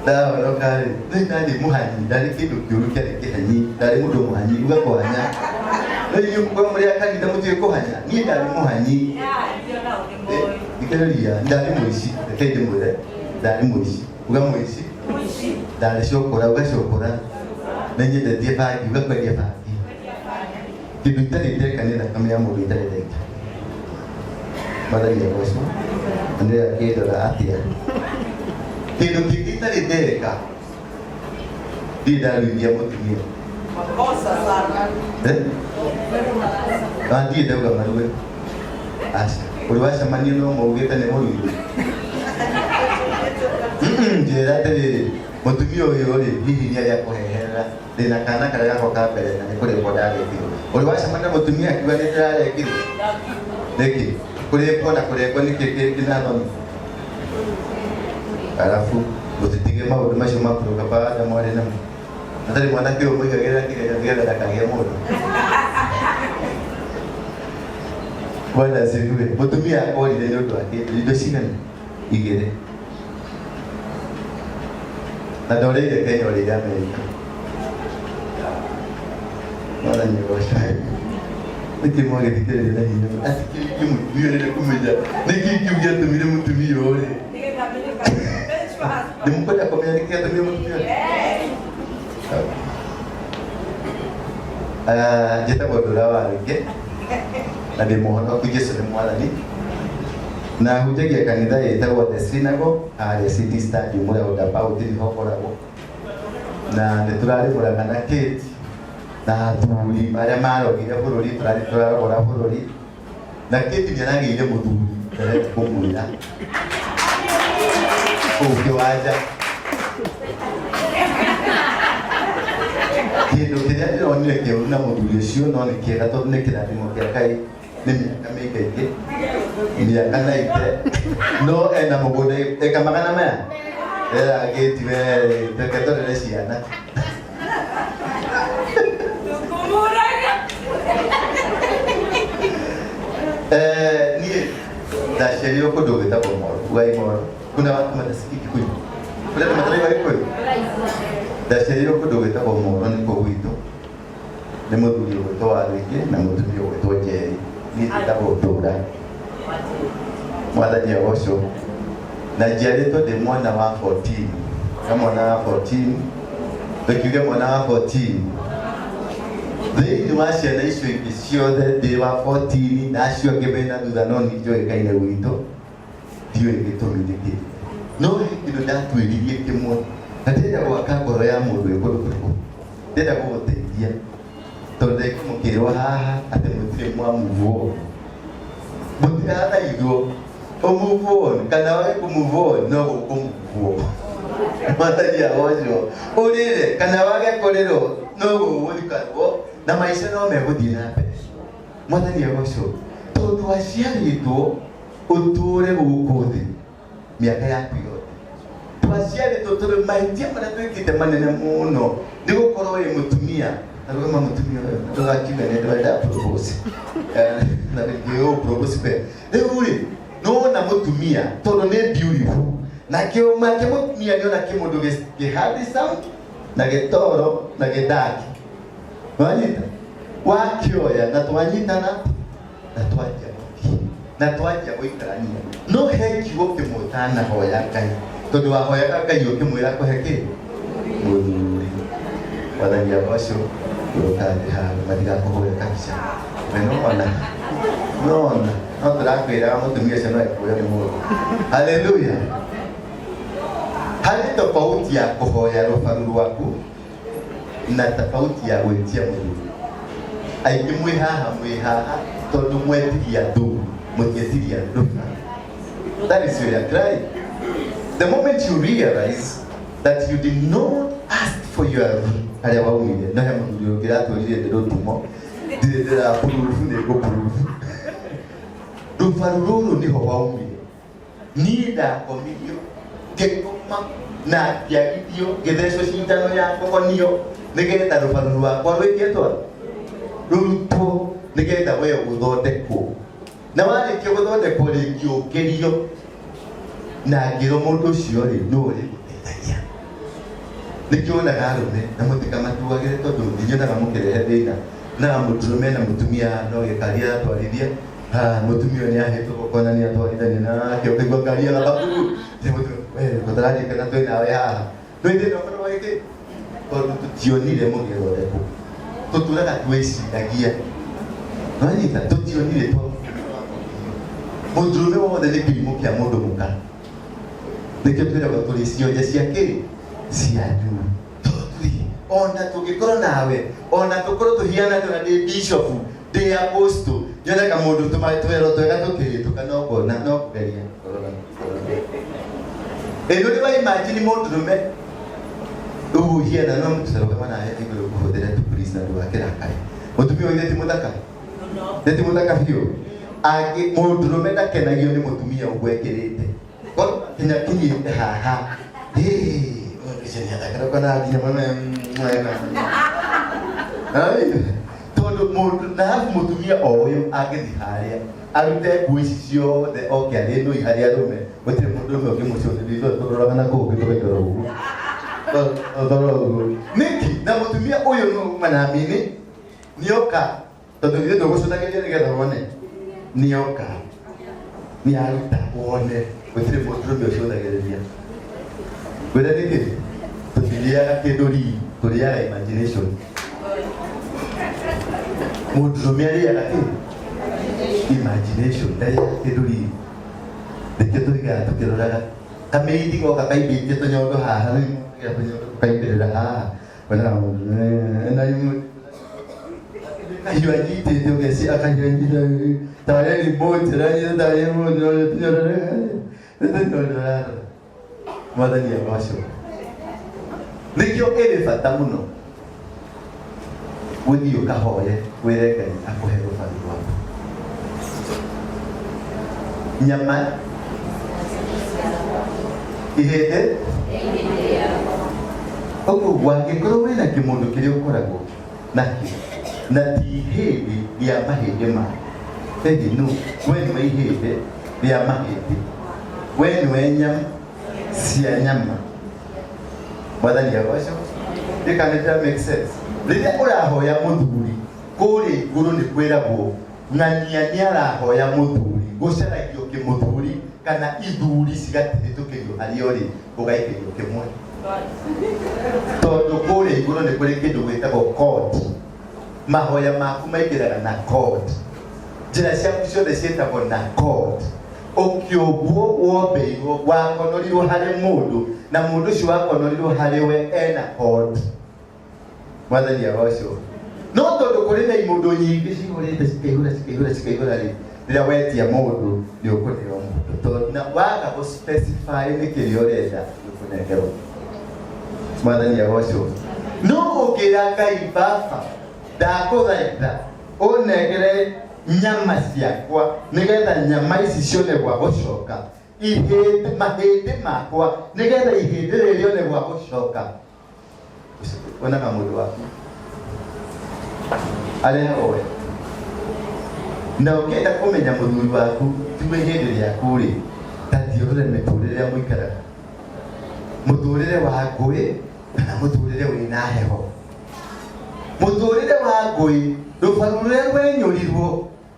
Ndahonoka rĩ. Nĩ ndarĩ mũhanyi, ndarĩ kĩndũ kĩũru kĩarĩ kĩhanyi, ndarĩ mũndũ mũhanyi, uga kũhanya. No inyuĩ mũkorwo mũrĩ a kanitha mũtiũĩ kũhanya. Niĩ ndarĩ mũhanyi. Thikĩrĩria, ndarĩ mũici, reke ndĩmwĩre, ndarĩ mũici. Uga mũici. Ndarĩ cokora, uga cokora. Nĩ nyendetie bangi, uga kwendia bangi. Kĩndũ itarĩ ndeka nĩ thakame ya mũndũ itarĩ ndeka. Mwathani agocwo. Na nĩwe akĩndora atĩa. Kĩndũ kĩngĩ itarĩ ndeka, ndirĩ ndaruithia mũtumia. Makosa sana. Eh? Ah, ndirĩ ndauga marue. Aca. Ũrĩ wacemania no maugĩte nĩ mũruithie. Njĩra atĩrĩrĩ, mũtumia ũyũ rĩ, hihi nĩ arĩa kũheherera ndĩna kana karĩa gakwa ka mbere na nĩ kũrĩkwo ndarĩkirwo. Ũrĩ wacemania na mũtumia akiuga nĩ ndĩrarekirwo? Nĩkĩ? Kũrĩkwo na kũrekwo nĩkĩ kĩna thoni? Arabu mũtitige maũndũ macio ma propaganda mwarĩ namo. Atarĩ mwanake ũyũ mũigagĩrĩra kĩgerio nĩgetha ndakagĩe mũndũ. Bwana asifiwe. Mũtumia akorire nĩ ũndũ wa kĩndũ indo cigana? Igĩrĩ. Na ndorĩire Kenya ũrĩire Amerika. Mwathani agocwo. Nĩkĩ mwagĩthikĩrĩria na hinya? Atĩ kĩu kĩ mũtumia ũrenda kũmenya nĩkĩ kĩu gĩatũmire mũtumia ũrĩ? Nĩ mũkwenda kũmenya nĩkĩ gĩatũmire mũtumia ũrĩ? Njĩtagwo Ndũra wa Rũingĩ na ndĩ mũhonoku Jesu nĩ mwathani na hunjagia kanitha ĩtagwo The Synagogue harĩa City Stadium roundabout nĩho ngoragwo na nĩ tũrarĩmũraga na Kate na athuri arĩa marogire bũrũri tũrathiĩ tũrarogora bũrũri na Kate nĩ aragĩire mũthuri ndarenda kũmwĩra kũu kĩwanja kĩndũ kĩrĩa ndĩronire kĩũru na mũthuri ũcio no nĩ kĩega tondũ nĩ kĩrathimo kĩa Ngai nĩ mĩaka mĩingaingĩ mĩaka naite no ena mũgũnda eka magana maya ĩragĩti we reke tũrere ciana. Niĩ ndaciarirwo kũndũ gwĩtagwo Moro, ugai Moro. Kuna watu matasikii Kikuyu? Kũrĩ andũ mataraigua Gĩkũyũ? Ndaciarirwo kũndũ gwĩtagwo Moro nĩkuo gwitũ. Nĩ mũthuri ũgwĩtwo Warũingĩ na mũtumia ũgwĩtwo Njeri. Niĩ njĩtagwo Ndũra. Mwathani agocwo. Na njiarĩtwo ndĩ mwana wa 14. Na mwana wa 14. Tũkiuge mwana wa 14. Thĩinĩ wa ciana icio ingĩ ciothe ndĩ wa 14 na acio angĩ mena thutha no niĩ njũĩkaine gwitũ. Ndiũĩ gĩtũmi nĩkĩ. No he kĩndũ ndatuĩririe kĩmwe. Na ndĩrenda gwaka ngoro ya mũndũ wĩ kũndũ kũrĩkũ. Ndĩrenda gũgũteithia. Tondũ ndaigua mũkĩrwo haha atĩ mũtirĩ mwa move on. Mũtirathaithwo. Ũ move on kana wage kũ move on no gũkũ move on. Mwathani agocwo. Ũrĩre kana wage kũrĩrwo no gũgũthikanwo na maica no megũthiĩ na mbere. Mwathani agocwo. Tondũ waciarĩtwo ũtũũre gũkũ thĩ mĩaka yaku yothe. Twaciarĩtwo tũrĩ mahĩtia marĩa twĩkĩte manene mũno nĩ gũkorwo wĩ mũtumia na rũgama mũtumia ũyũ ndũgakiuge nĩ ndwenda propose. Na rĩngĩ ũ propose kwe rĩu rĩ nĩwona mũtumia tondũ nĩ beautiful na kĩũma kĩa mũtumia nĩona kĩmũndũ gĩ handsome na gĩtoro na gĩdaki wanyita wakĩoya na twanyitana na twanjia gũthiĩ na twanjia gũikarania no he kiugo kĩmwe ũtanahoya Ngai tondũ wahoyaga Ngai ũkĩmwĩra kũhe kĩ mũthuri wathani agoco ũrũkathĩ handũ matigakũhũre kabica we nona nona no tũrakwĩra mũtumia ũcio no ekũrio nĩ mũndũ. Haleluya. Harĩ tofauti ya kũhoya rũbaru rwaku na tofauti ya gwĩtia mũthuri. Aingĩ mwĩ haha mwĩ haha tondũ mwetiria thuri mũtietiria rũbaru. That is your cry. The moment you realize that you did not ask for your harĩa waumire no he mũthuri ũngĩ ratwĩrire ndĩrũtumo ndirĩ ndĩrapurubu nĩ ngũpurubu rũbaru rũrũ nĩho waumire. Niĩ ndakomirio ngĩkoma na ngĩagithio ngĩthecwo cindano ya kũhonio nĩgetha rũbaru rwakwa rwĩkĩtwo rũrutwo nĩgetha we ũthondekwo na warĩkia gũthondekwo rĩngĩ ũkĩrio na ngĩrwo mũndũ ũcio rĩ nũ ũrĩgũteithagia. Nĩkĩo wonaga arũme na mũtikamatuagĩre tondũ ndinyonaga mũkĩrehe thĩna na mũndũrũme na mũtumia no gĩkari aratwarithia mũtumia ũyũ nĩahĩtũka ũkona nĩatwarithania nake ũkaigua ngari ya gabakuru gũtaranjĩkana twĩ nawe haha twĩ thĩna ũkorwo wĩkĩ tondũ tũtionire mũgĩthondekwo tũtũraga twĩciragia nonyita tũtionire twa mũndũrũme wothe nĩ kĩrimũ kĩa mũndũ mũka nĩkĩo twĩragwo tũrĩ cionje cia kĩ cia njuu tondũ ona tũngĩkorwo nawe ona tũkorwo tũhiana ona ndĩ bishopu ndĩ apostle nyoneka mũndũ twero twega tũkĩhĩtũka no kuona no kũgeria ĩno nĩ wa imagine mũndũrũme ũguo hiana no mũtũtarũgama nawe igũrũ kũhũthĩra tu please na ndũgakĩrakare mũtumia ũyũ ti mũthaka nĩ ti mũthaka biũ angĩ mũndũrũme ndakenagio nĩ mũtumia ũguo ekĩrĩte korwo kinya kinyĩte haha ũcio nĩ athakara ũkona nginya mwena tondũ mũndũ na arabu mũtumia o ũyũ angĩthiĩ harĩa arute nguo ici ciothe oke arĩ nũi harĩa arũme gũtirĩ mũndũrũme ũngĩmũcũthĩrĩria tũroraga na kũu tũgaikara ũguo tũrora ũguo nĩkĩ na mũtumia ũyũ nũ manamini nĩoka tondũ ithuĩ ndũgũcũthagĩria nĩgetha wone nĩoka nĩaruta wone gũtirĩ mũndũrũme ũcũthagĩrĩria ngwĩra nĩkĩ tũtirĩaga kĩndũ rii tũrĩaga imagination mũndũrũme arĩaga kĩ imagination ndarĩaga kĩndũ rii nĩkĩo tũigaga tũkĩroraga kamĩindi goka kaimbĩtie tũnyondo haha rĩu tũnyondo tũkaimbĩrĩra haha wena na kahiũ anyitĩte ũgeci akahiũ anyitĩte tarĩ remote aranyita tarĩ remote tũnyondo tũnyondo ararora mwathani agocwo nĩkĩo ĩrĩ bata mũno gũthiĩ ũkahoye wĩre Ngai akũhe rũbaru rwaku nyama ihĩndĩ ũguo wangĩkorwo wĩna kĩmũndũ kĩrĩa ũkoragwo nakĩo na ti ihĩndĩ rĩa mahĩndĩ maku ĩndĩ no we nĩwe ihĩndĩ rĩa mahĩndĩ we nĩwe nyama cia nyama mwathani agocwo ndĩkanĩtĩra make sense rĩrĩa ũrahoya mũthuri kũrĩa igũrũ nĩ kwĩragwo ng'ania nĩ arahoya mũthuri gũcaragio kĩmũthuri kana ithuri cigatihĩtũkĩrio harĩa ũrĩ ũgaikĩrio kĩmwe tondũ kũrĩa igũrũ nĩ kũrĩ kĩndũ gwĩtagwo code mahoya maku maingĩraga na code njĩra ciaku ciothe ciĩtagwo na code ũkĩũmbwo wombeirwo wakonorirwo harĩ mũndũ na mũndũ ũcio wakonorirwo harĩ we ena code mwathani agocwo no tondũ kũrĩ na imũndũ nyingĩ cihũrĩte cikaihũra cikaihũra cikaihũra rĩ rĩrĩa wetia mũndũ nĩ ũkũneo mũndũ tondũ na waga gũ specify nĩ kĩrĩa ũrenda nĩ ũkũnengerwo mwathani agocwo no ũngĩra Ngai baba ndakũthaitha ũnengere nyama ciakwa nĩgetha nyama ici cione gwa gũcoka. Ihĩndĩ mahĩndĩ makwa nĩgetha ihĩndĩ rĩrĩ rĩone gwa gũcoka. Wonaga mũndũ waku arehagwo we na ũkĩenda kũmenya mũthuri waku tiwe ihĩndĩ rĩaku rĩ, ta thiũrũre mĩtũrĩre ĩrĩa mũikaraga, mũtũrĩre wa ngũĩ kana mũtũrĩre wĩna heho. Mũtũrĩre wa ngũĩ, rũbaru rũrĩa rwenyũrirwo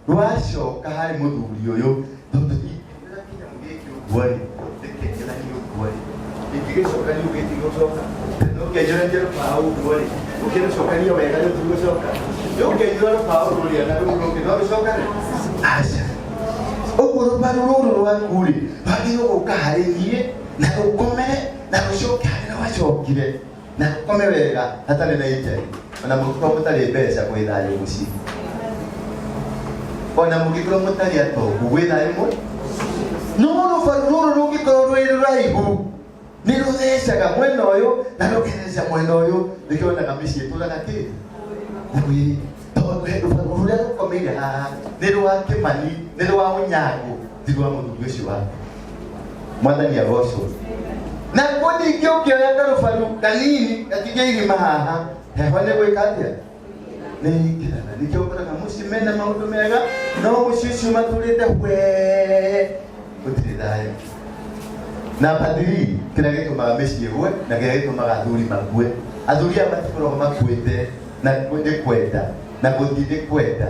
rwacoka harĩ mũthuri ũyũ, tondũ ingĩũra kĩnyamũ gĩkĩ ũguo rĩ, ndĩkĩenjũranie ũguo rĩ, ingĩgĩcokania ũguo gĩtigũcoka, na ũkĩenjũrania rũbaũ ũguo rĩ, ũkĩrũcokania wega rũtigũcoka, ũkĩenjũra rũbaũ rũrĩa na rũu rũngĩ no rũcokane? Aca. Ũguo rũbaru rũrũ rwaku rĩ, rwagĩrĩirwo gũka harĩ niĩ na rũkomere na rũcoke harĩa rwacokire na rũkome wega hatarĩ na injari. Ona mũngĩkorwo mũtarĩ mbeca, gwĩ thayũ mũciĩ. Ona mũngĩkorwo mũtarĩ atongu, gwĩ thayũ mũciĩ. No rũbaru rũrũ rũngĩkorwo rwĩ rũraihu, nĩ rũthecaga mwena ũyũ na rũketheca mwena ũyũ. Nĩkĩo wonaga mĩciĩ ĩtũraga kĩ mwĩrĩ, tondũ he rũbaru rũrĩa rũkomeire haha nĩ rwa Kĩmani, nĩ rwa Ũnyango, ti rwa mũthuri ũcio waku. Mwathani agocwo. Na kuo ningĩ ũngĩoya karũbaru kanini gatige irima haha, heho nĩ gwĩka atĩa? Nĩ ĩingĩraga. Nĩkĩo ũkoraga mũciĩ mena maũndũ mega, no mũciĩ ũcio matũrĩte hwee, gũtirĩ thayũ. Namba 3, kĩrĩa gĩtũmaga mĩciĩ ĩgwe na kĩrĩa gĩtũmaga athuri makue. Athuri aya matikoragwo makuĩte na nĩ kwenda na gũthiĩ nĩ kwenda.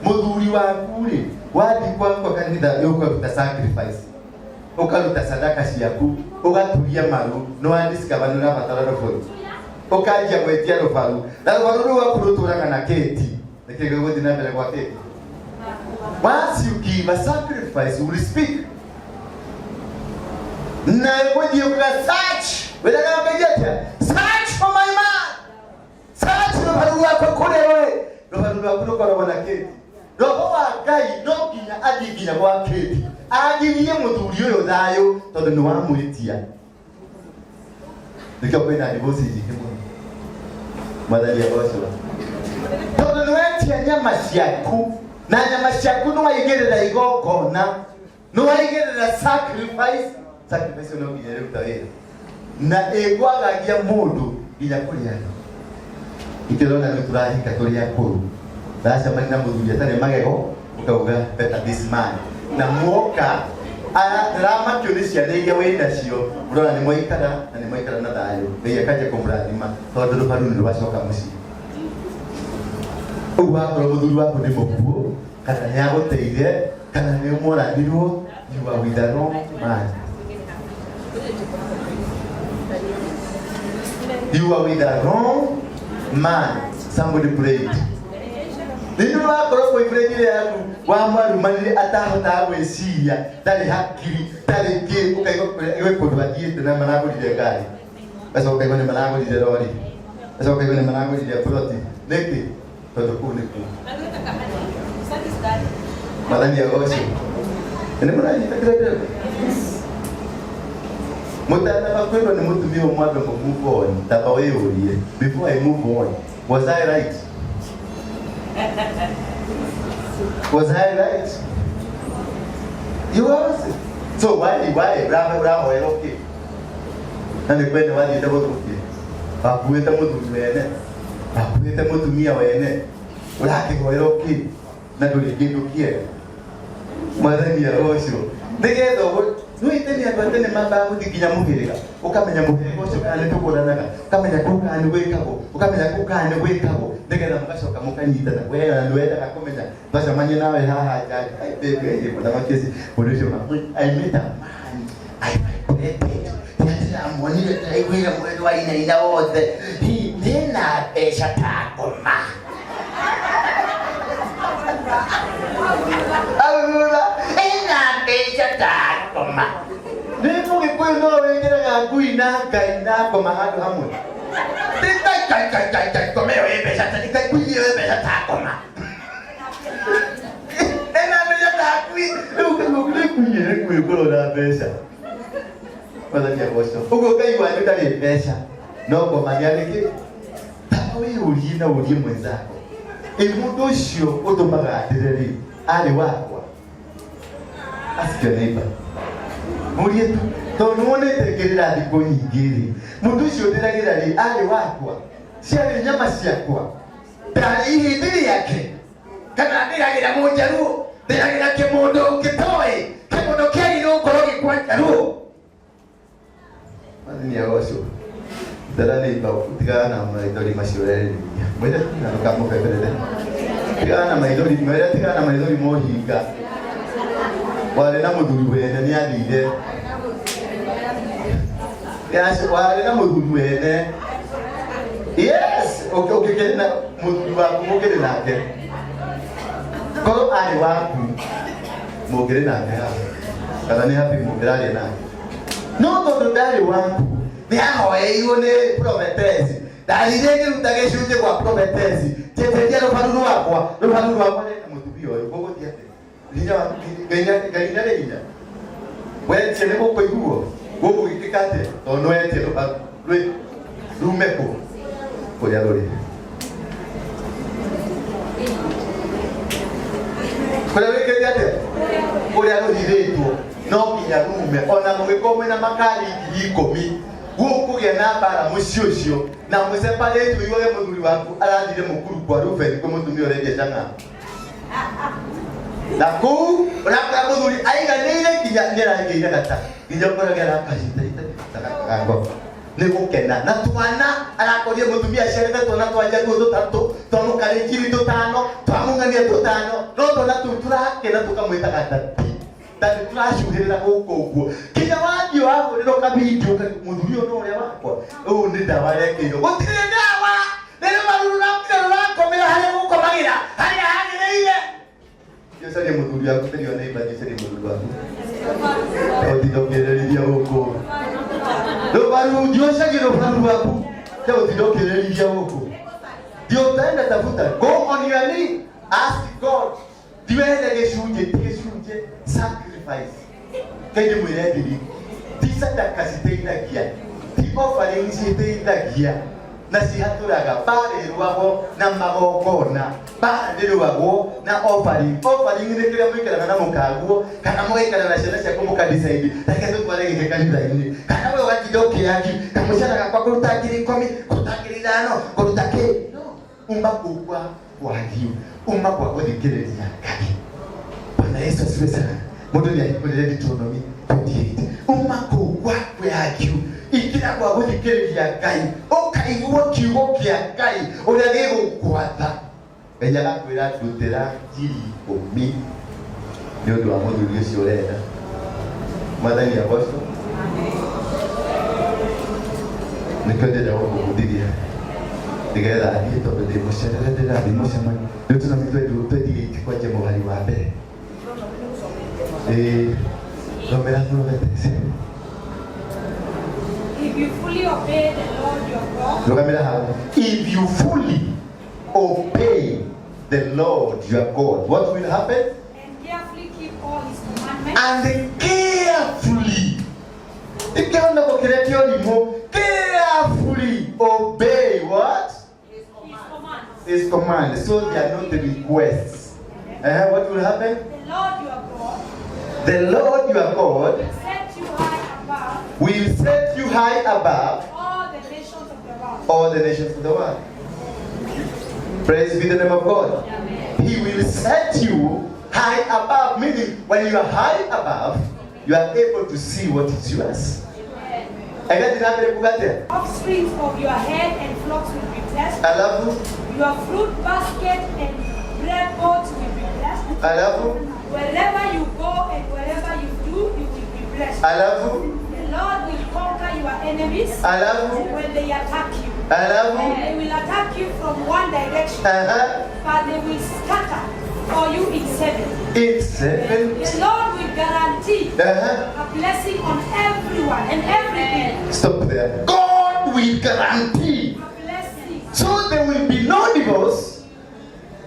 Mũthuri waku rĩ, wathiĩ gwakwa kanitha nĩ ũkaruta sacrifice, ũkaruta sadaka ciaku, ũgaturia maru, nĩ wa discover nĩ ũrabatara rũbaru, ũkanjia gwĩtia rũbaru, na rũbaru rũu rwaku rũtũraga na kĩti. Nĩkĩ gĩgũthiĩ na mbere gwa kĩti? Once you give a sacrifice, you will speak. Na ĩgũthiĩ ũkaga search, wĩraga Ngai atĩa? Search for my man. Search rũbaru rwakwa kũrĩa rũrĩ. Rũbaru rwaku rũkoragwo na kĩti. Roho wa Ngai no nginya athiĩ nginya gwa kĩti, agirie mũthuri ũyũ thayũ, tondũ nĩ wamwĩtia. Nĩkĩo kwĩna divorce nyingĩ mũno. Mwathani agocwo. Tondũ nĩ wetia nyama ciaku, na nyama ciaku nĩ waigĩrĩra igongona, nĩ waigĩrĩra sacrifice. Sacrifice no nginya ĩruta wĩra na ĩkwagagia mũndũ nginya kũrĩ andũ. Ikĩrona rĩu tũrahika tũrĩ akũrũ, ndacemania na mũthuri atarĩ magego, ũkauga better this man, na muoka ndaramakio nĩ ciana iria wĩ nacio, ũrona nĩ mwaikara na nĩ mwaikara na thayũ, Ngai akanjia kũmũrathima tondũ rũbaru nĩ rwacoka mũciĩ. Ũguo wakorwo mũthuri waku nĩ mũkuũ kana nĩ agũteire kana nĩ ũmũrathirwo, you are with the wrong man. You are with the wrong man. Somebody prayed. Nĩ wakorwo boyfriend ĩrĩa yaku wamwarumanire atahotaga gwĩciria, ndarĩ hakiri, ndarĩ kĩ, ũkaigua gwĩ kũndũ athiĩte na maragũrire ngari, gacoka ũkaigua nĩ maragũrire rori, gacoka ũkaigua nĩ maragũrire ploti. Nĩkĩ? Tondũ kũu nĩkuo. Mwathani agocwo. Nĩ mũranyita kĩrĩa ndĩrauga? Mũtanamba kwĩrwo nĩ mũtumia ũmwe ambe mũ move on, tamba wĩyũrie, before I move on, was I right? Was I right? You ask. So why ũrahoera ũkĩ? Na nĩ kwenda wathiĩte gũthũkia. Wakuĩte mũthuri wene, wakuĩte mũtumia wene, ũrakĩhoera ũkĩ na ndũrĩ kĩndũ kĩega. Mwathani agocwo. Nĩgetha ũguo nĩũĩ tene andũ a tene mambaga gũthiĩ nginya mũhĩrĩga, ũkamenya mũhĩrĩga ũcio kana nĩ tũgũranaga, ũkamenya kũu kana nĩ gwĩkagwo, ũkamenya kũu kana nĩ gwĩkagwo, nĩgetha mũgacoka mũkanyitana. We ona nĩ wendaga kũmenya twacemania nawe haha nja, ai baby, ai mũthamaki ũcio, mũndũ ũcio I met a man, I vibrated. Ndĩramuonire, ndĩraiguire mwĩrĩ wainaina wothe. Hi, ndĩna mbeca ta ngoma. Aura, ĩna mbeca ta ngoma. Nĩ mũgĩkũyũ no wĩkĩraga ngui na Ngai na ngoma handũ hamwe. Ngai Ngai Ngai Ngai Ngai ngoma ĩyo ĩ mbeca ta Ngai ngui ĩyo ĩ mbeca ta ngoma. Ĩna mbeca ta ngui. Rĩu ũkaigua nĩ ngui ĩrĩkũ ĩkorwo na mbeca. Mwathani agocwo. Ũguo Ngai wanyu ndarĩ mbeca no ngoma nĩ arĩ kĩ? Ta wĩyũrie na ũrie mwenzako, ĩ mũndũ ũcio ũtũmaga ndĩre rĩ, arĩ wakwa? Ask your neighbor. Mũrie tu tondũ nĩwonete ngĩrĩra thikũ nyingĩ rĩ, mũndũ ũcio ndĩragĩra rĩ arĩ wakwa, ciarĩ nyama ciakwa, ndarĩ ihĩndĩ rĩake, kana ndĩragĩra mũnjaruo, ndĩragĩra kĩmũndũ ũngĩtoĩ, kĩmũndũ kĩagĩrĩirwo gũkorwo gĩkwa njaruo. Mwathani agocwo. Ndara nĩ iba tigana na maithori macio ũrerĩrĩria. Mwĩre na ndũkamũbeberere. Tigana na maithori, mwĩre tigana na maithori mohinga. Warĩ na mũthuri wene nĩ athire. Yes, warĩ na mũthuri wene. Yes, ũngĩkĩrĩ na mũthuri waku mũngĩrĩ nake. Korwo arĩ waku mũngĩrĩ nake haha. Kana nĩ happy mũngĩraria nake. No tondũ ndarĩ waku nĩ ahoeirwo nĩ prophetess. Ndathire ngĩruta gĩcunjĩ gwa prophetess. Njeteria rũbaru rwakwa, rũbaru rwakwa rĩna mũtumia ũyũ. Gũgũthiĩ atĩa? Hinya waku Ngai Ngai ndarĩ hinya. Wetie nĩ gũkũiguo. Gũgwĩkĩka atĩa? Tondũ nĩ wetie rũbaru rwĩ rume kũ? Kũrĩa rũrĩ. Kũrĩa wĩkĩte atĩa? Kũrĩa rũhithĩtwo no nginya rume ona mũgĩkorwo mwĩna makari 10,000 gũkũgĩa na mbara mũciĩ ũcio na mũseparate ũiguage mũthuri waku arathire mũkuru kwa Reuben kwĩ mũtumia ũrendia chang'aa na kũu ũrakora mũthuri aiganĩire nginya nĩaragĩire gata nginya ũkorage arakahitahita gako nĩ gũkena na twana arakorire mũtumia aciarĩte twana twa njaruo tũtatũ twa mũkarenjiri tũtano twa mũng'ania tũtano no twana tũu tũrakena tũkamwĩtaga dadi dadi tũracuhĩrĩra gũkũ ũguo nginya wathiĩ wahũrĩrwo kavindio mũthuri ũyũ no ũrĩa wakwa ũũ nĩ ndawa rekĩirwo gũtirĩ ndawa nĩ rũbaru rũrakira rũrakomera harĩa gũkomagĩra harĩa hagĩrĩire. Thiĩ ũcarie mũthuri waku tĩri ona imba thiĩ ũcarie mũthuri waku ũtinda ũkĩrĩrĩria gũkũ rũbaru thiĩ ũcarie rũbaru rwaku te ũtinda ũkĩrĩrĩria gũkũ thiĩ utaenda tafuta go on your knee ask God ndiwethe gĩcunjĩ ti gĩcunjĩ sacrifice Ngai ndĩmwĩre thiri ti sadaka citeithagia ti offering citeithagia na cihatũraga mbara ĩrũagwo na magongona mbara ndĩrũagwo na offering offering nĩ kĩrĩa mũikaraga na mũkaguo kana mũgaikara na ciana ciaku mũkadecide reke tũtware gĩkĩ kanitha-inĩ kana we ũgatinda ũkĩagi kamũcara gakwa ngũruta 10,000 ngũruta 5,000 ngũruta kĩ no uma kũu kwa kwagiu uma kwa gũthikĩrĩria Ngai. Bwana Yesu asifiwe sana. Mũndũ nĩ ahingũrĩre Deuteronomy 28. Uma kũu kwa kwĩhagiu ingĩra gwa gũthikĩrĩria Ngai ũkaigua kiugo kĩa Ngai ũrĩa gĩgũgwatha. Ngai agakwĩra ndutĩra 10,000 nĩ ũndũ wa mũthuri ũcio ũrenda. Mwathani agocwo. Nĩkĩo ndĩrenda gũkũbundithia nĩgetha thiĩ tondũ ndĩ mũcerere ndĩrathiĩ mũcemanio. Deuteronomy 28 kwanjia mũhari wa mbere. Ĩĩ, thomera prophetess. If you fully obey the Lord your God Rũgamĩra hau. If you fully obey the Lord your God, what will happen? and carefully keep all his commandments And carefully, ikĩhona gũkĩrĩa kĩorimũ, carefully obey what? his commands, His command. So they are not the requests. What will happen? the Lord your God The Lord your God will set you high above will set you high above all the nations of the world. all the nations of the world. Praise be the name of God. He will set you high above, meaning when you are high above, you are able to see what is yours. Agathiĩ na mbere kuga atĩa? Offspring of your head and flocks will be blessed. Alafu Your fruit basket and bread pots will be blessed. alafu Wherever you go and wherever you do, you will be blessed. alafu The Lord will conquer your enemies alafu when they attack you. alafu They will attack you from one direction, aha but they will scatter for you in seven. In seven. The Lord will guarantee a blessing on everyone and everything. Stop there. God will guarantee. A blessing. So there will be no divorce,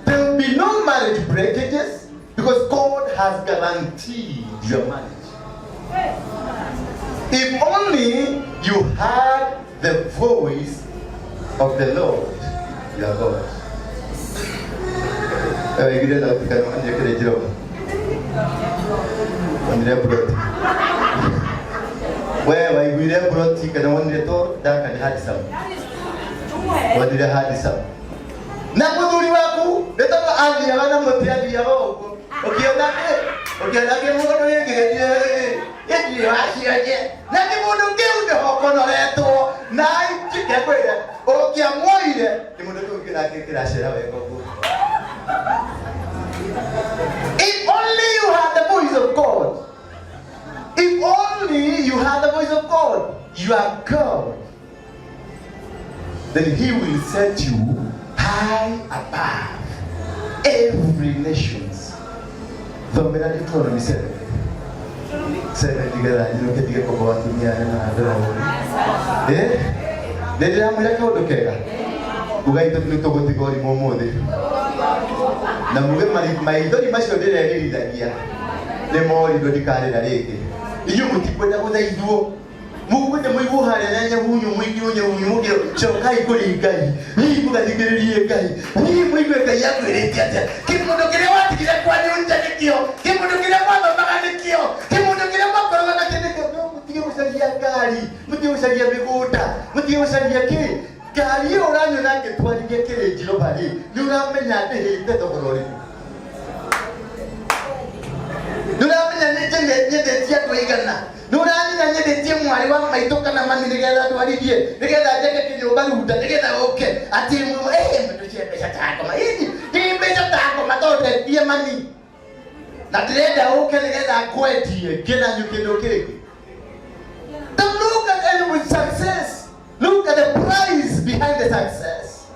there will be no marriage breakages, because God has guaranteed your marriage. Hey. If only you heard the voice of the Lord your God. Igire thauti kana wanjĩkĩre njĩra. Onire plot. We waiguire mburoti kana wonire to Duncan handsome? That is too head. Wonire handsome. Na mũthuri waku nĩ tondũ athiaga na mũtĩ athiaga ũguo. Ũkĩona kĩ? Ũkĩona kĩmũndũ gĩkĩ gĩtirĩ wacionje. Na kĩmũndũ kĩu nĩho ũkonoretwo na njike kwĩre ũngĩamuoire kĩmũndũ kĩu kĩracera wega ũguo. If only you had the voice of God. If only you had the voice of God, you are God. Then he will set you high above every nations. Thomera Deuteronomy 7. 7 ndigetha njinũke ndige kũmba atumia aya na andũ a Eh? Nĩ ndĩramwĩra kaũndũ kega. Ugai nĩ tũgũtiga ũrimũ ũmũthĩ. Na muge maithori macio ndĩreririthagia nĩ morirwo ndikarĩra rĩngĩ. Inyuĩ mũtikwenda gũthaithwo. Mũkwenda mũiguo harĩa na nyahunyu mũingĩ nyahunyu mũkĩrwo cokai kũrĩ Ngai. Hihi mũgathikĩrĩrie Ngai. Hihi mũigue Ngai akwĩrĩte atĩa. Kĩmũndũ kĩrĩa watigire kwanyu nja nĩkĩo. Kĩmũndũ kĩrĩa mwathomaga nĩkĩo. Kĩmũndũ kĩrĩa mwakoragwo nakĩo nĩkĩo. No mũtige gũcaria ngari, mũtige gũcaria mĩgũnda, mũtige gũcaria kĩ. Ngari ĩyo ũranyona ngĩtwarithia kĩrĩ Njirũba rĩ, nĩ ũramenya ndĩhĩte thogora ũrĩkũ? Nĩ ũramenya nĩ nyendetie andũ aigana? Nĩ ũramenya nyendetie mwarĩ wa maitũ kana mami nĩgetha ndwarithie, nĩgetha njake kĩnyũmba runda, nĩgetha ũke atĩ mũndũ cia mbeca ta ngoma. Hihi ti mbeca ta ngoma tondũ ndendie mami. Na ndĩrenda ũke nĩgetha ngwendie ngĩe na kĩndũ kĩngĩ. Don't look at anyone's success. Look at the price behind the success.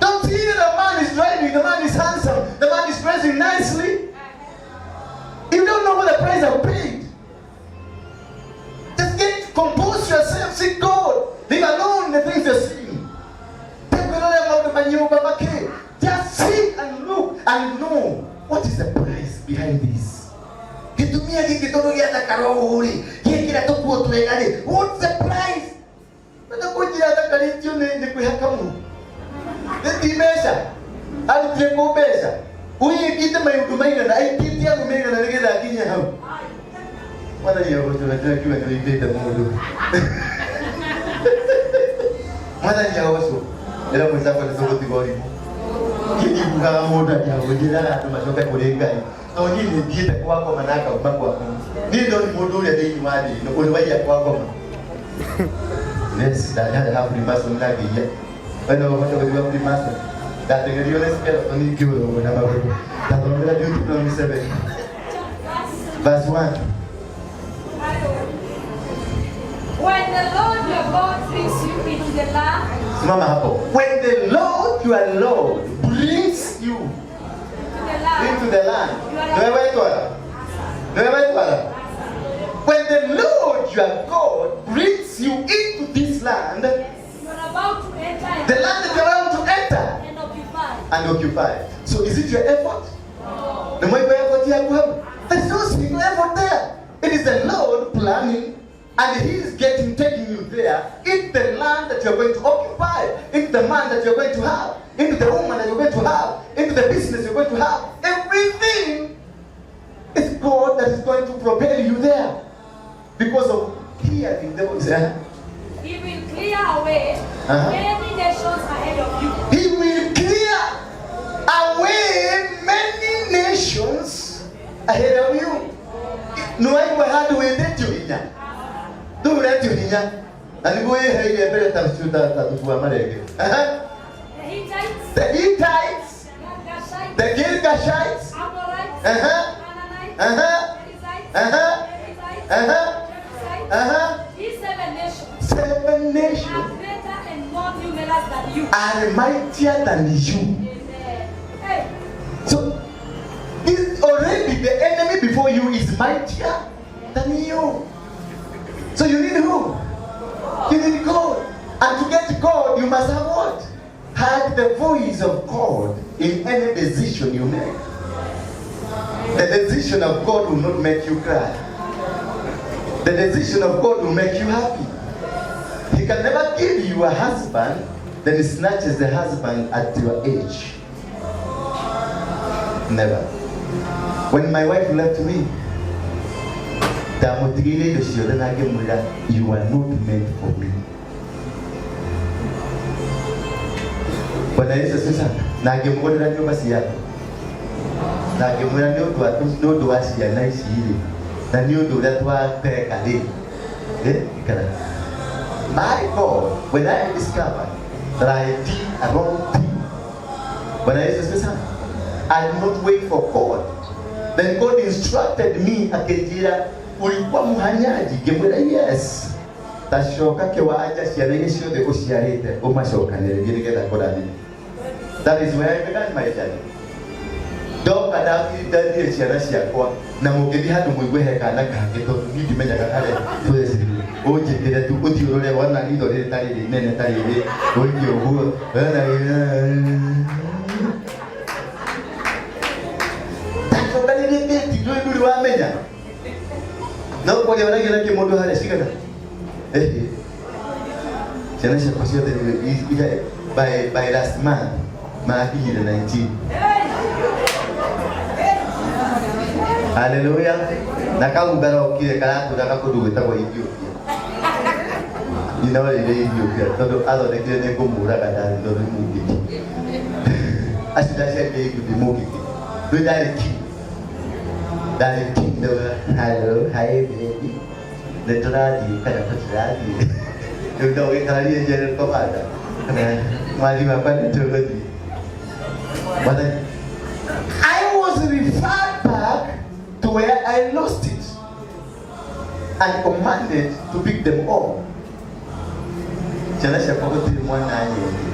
Don't see that the man is driving, the man is handsome, the man is dressing nicely. You don't know what the price I've paid. Just get compose yourself, see God. Leave alone the things you're seeing. Just see and look and know what is the price behind this. Gĩtumia gĩkĩ tondũ gĩathakara ũũ rĩ, gĩekĩra tũkuo twega rĩ, what's the price? Wenda kũnjĩra thakarĩtio nĩ kwĩhaka mũhu. Nĩ ti mbeca. Arutire kũ mbeca. Ũyĩkĩte maũndũ maigana, aikĩtie arũme aigana nĩgetha akinye hau. Mwathani agocwo na kiuga nĩ wĩkĩte mũndũ. Mwathani agocwo. Ĩra mwĩcakwa nĩ tũgũtiga ũrimũ. Niĩ ndiguaga mũndũ atĩ agũnjĩraga andũ macoke kũrĩ Ngai. Tondũ niĩ nĩ thiĩte kwa ngoma na ngauma kwa ngoma. Niĩ ndoni mũndũ ũrĩa thĩinĩ wa thĩ ĩno ũrĩ waiya kwa ngoma. Yes, ndarĩ ha Freemason na ngĩiya. We no ũhote gũthiĩ gwa Freemason. Ndateng'erio nĩ skeleton ngĩũra ũguo na magũrũ. Ndathomera Deuteronomy 7 verse 1. When the Lord your God brings you into the land, Simama hapo. When the Lord your Lord brings you to the land, into the land. Niwe wetwara? Niwe wetwara? When the Lord your God brings you into this land, you are about to enter and, the land that you're about to enter and occupy. and occupy. So is it your effort? The more effort you have, there's no single effort there. It is the Lord planning, and He is taking you there into the land that you're going to occupy, into the man that you're going to have, into the woman that you're going to have, into the business you're going to have. Everything is God that is going to propel you there. Because of hearing the voice. He will clear away many nations ahead of you. He will clear away many nations ahead of you. No aigua handũ wĩtĩtio hinya rĩu ũretio hinya na nĩguo wĩheire mbere ta ta thubu wa marenge. Aha. The Hittites, The Hittites, the Girgashites, the Girgashites, Amorites, Canaanites, Perizzites, Perizzites, Jebusites. These seven nations Seven are nations greater and more numerous than you. are mightier than you. Amen. Hey, So this already the enemy before you is mightier than you. So you need who? You need God. And to get God, you must have what? Heard the voice of God in any decision you make. The decision of God will not make you cry. The decision of God will make you happy. He can never give you a husband, then he snatches the husband at your age. Never. When my wife left me, Ndamũtigĩire indo ciothe na ngĩmwĩra, "You are not meant for me." Bwana Yesu asifiwe sana. Na ngĩmũgũrĩra nyũmba ciake na ngĩmwĩra nĩ ũndũ wa ciana ici rĩ, na nĩ ũndũ ũrĩa twateka rĩ, ikara. My God, when I discovered that I did a wrong thing, Bwana Yesu asifiwe sana, I did not wait for God. Then God instructed me, akĩnjĩra, "Ulikuwa mhanyaji?" Ngĩmwĩra, "Yes." "Tacoka kĩwanja, ciana iria ciothe ũciarĩte ũmacokanĩrĩrie nĩgetha ngũrathime." That is where I began my journey. Ndoka ndathire ciana ciakwa na mũngĩthiĩ handũ mũigue he kana kangĩ, tondũ niĩ ndimenyaga harĩa twecirire, ũnjĩkĩre tu ũthiĩ ũrore wona ritho rĩrĩ ta rĩrĩ inene ta rĩrĩ, ũikie ũguo wona ndacokanĩrie ngĩti ndũĩ ndũrĩ wamenya no kwaria waragia na kĩmũndũ harĩa cigana. Ehe, ciana ciakwa ciothe by last month marakinyire 19. Haleluya. Na kau ngarokire karatũraga kũndũ gwĩtagwo Ethiopia. Nyina orĩire Ethiopia tondũ athondekire nĩ ngũmũraga ndarĩ tondũ nĩ mũngĩki. Acio ndaciarire Ethiopia mũngĩki. Rĩu ndarĩ king. Ndarĩ king ndauga, "Hello, hi baby. Nĩ tũrathiĩ kana tũtirathiĩ?" Rĩu no gĩkarie general commander. Mwathi wakwa, nĩ tũgũthiĩ. Mwathani, I was referred back to where I lost it and commanded to pick them all. Ciana ciakwa gũtirĩ mwana nyendire.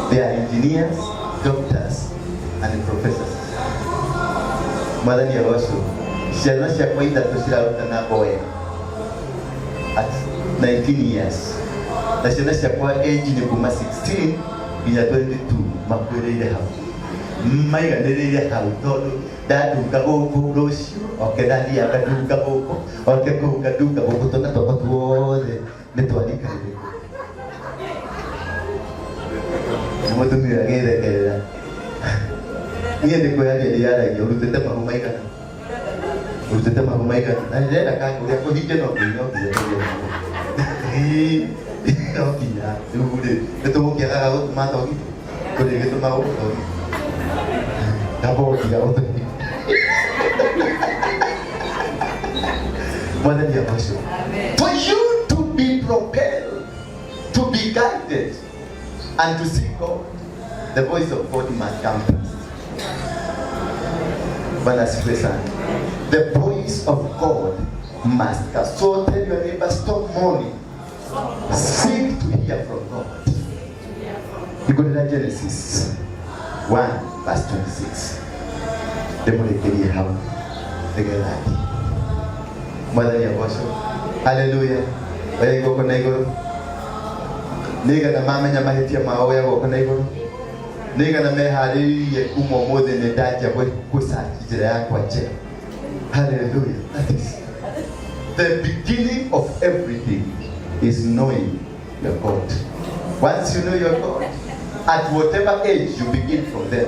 They are engineers, doctors, and professors. Mwathani agocwo. Ciana ciakwa ithatũ cirarutana Boeing at 19 years. Na ciana ciakwa age nĩ kuma 16 nginya 22, makuĩrĩire hau, maiganĩrĩire hau, tondũ ndandunga gũkũ rũciũ oke, ndathiaga ngandunga gũkũ, oke kũu ngandunga gũkũ, twana twakwa tuothe nĩ twarikarĩrĩku. Nĩ mũtumia agĩthekerera niĩ nĩ kwĩyaria ndĩyaragia. Ũrutĩte mahu maigana? Ũrutĩte mahu maigana? Na ndĩrenda kangũria kũhingia no nginya, no nginya tũgĩe mahu. Ĩĩ, no nginya rĩu rĩ, nĩ tũgũkĩagaga gũtuma thogithi, tũrĩgĩtũma gũkũ thogithi kaba gũtiga gũtũhi. Mwathani agocwo. For you to be propelled, to be guided and to see God, the voice of God must come first. Bwana asifiwe sana. The voice of God must come. So tell your neighbor, stop mourning, seek to hear from God. You go to Genesis 1 verse 26, ndĩmũrĩkĩrie hau nĩgetha thiĩ. Mwathani agocwo. Haleluya. Oya guoko na igũrũ. Nĩigana mamenya mahĩtia mao? Oya guoko na igũrũ. Nĩigana meharĩrĩirie kuma ũmũthĩ nĩ ndanjia gũcaci njĩra yakwa njega? Haleluya. That is the beginning of everything, is knowing your God. Once you know your God, at whatever age you begin from there.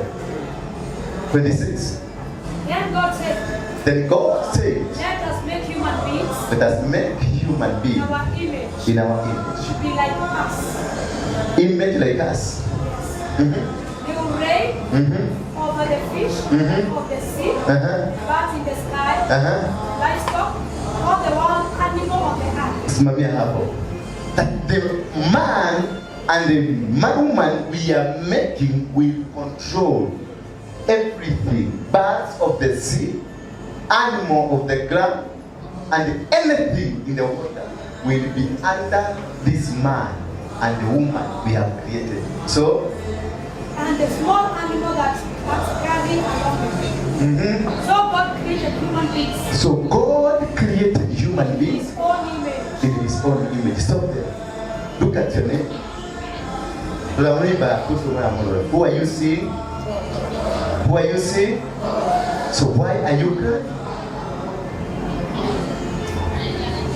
26. Then God said, Then God said, "Let us make human beings "Let us make human in beings our image, in our image." to be like us. Image like us. They will reign over the fish of the sea, birds in the sky, livestock, all the wild animal on the earth." Simamia hapo. That the man and the woman we are making will control everything. Birds of the sea, animal of the ground, and anything in the water will be under this man and the woman we have created. So, And the small animal that scurry along the ground. So God created human beings So God created human in beings his own image. In his own image. Stop there. Look at your name. Who are you seeing? Who are you seeing? So why are you crying?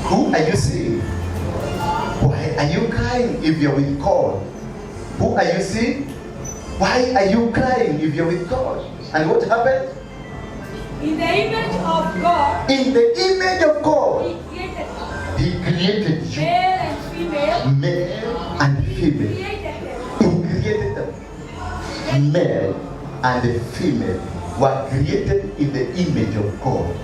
Who are you seeing? Why are you crying if you're with God? Who are you seeing? Why are you crying if you're with God? And what happened? In the image of God, In the image of God, Created you. Male and female. Male and female. Created them. He created them. Male and female were created in the image of God.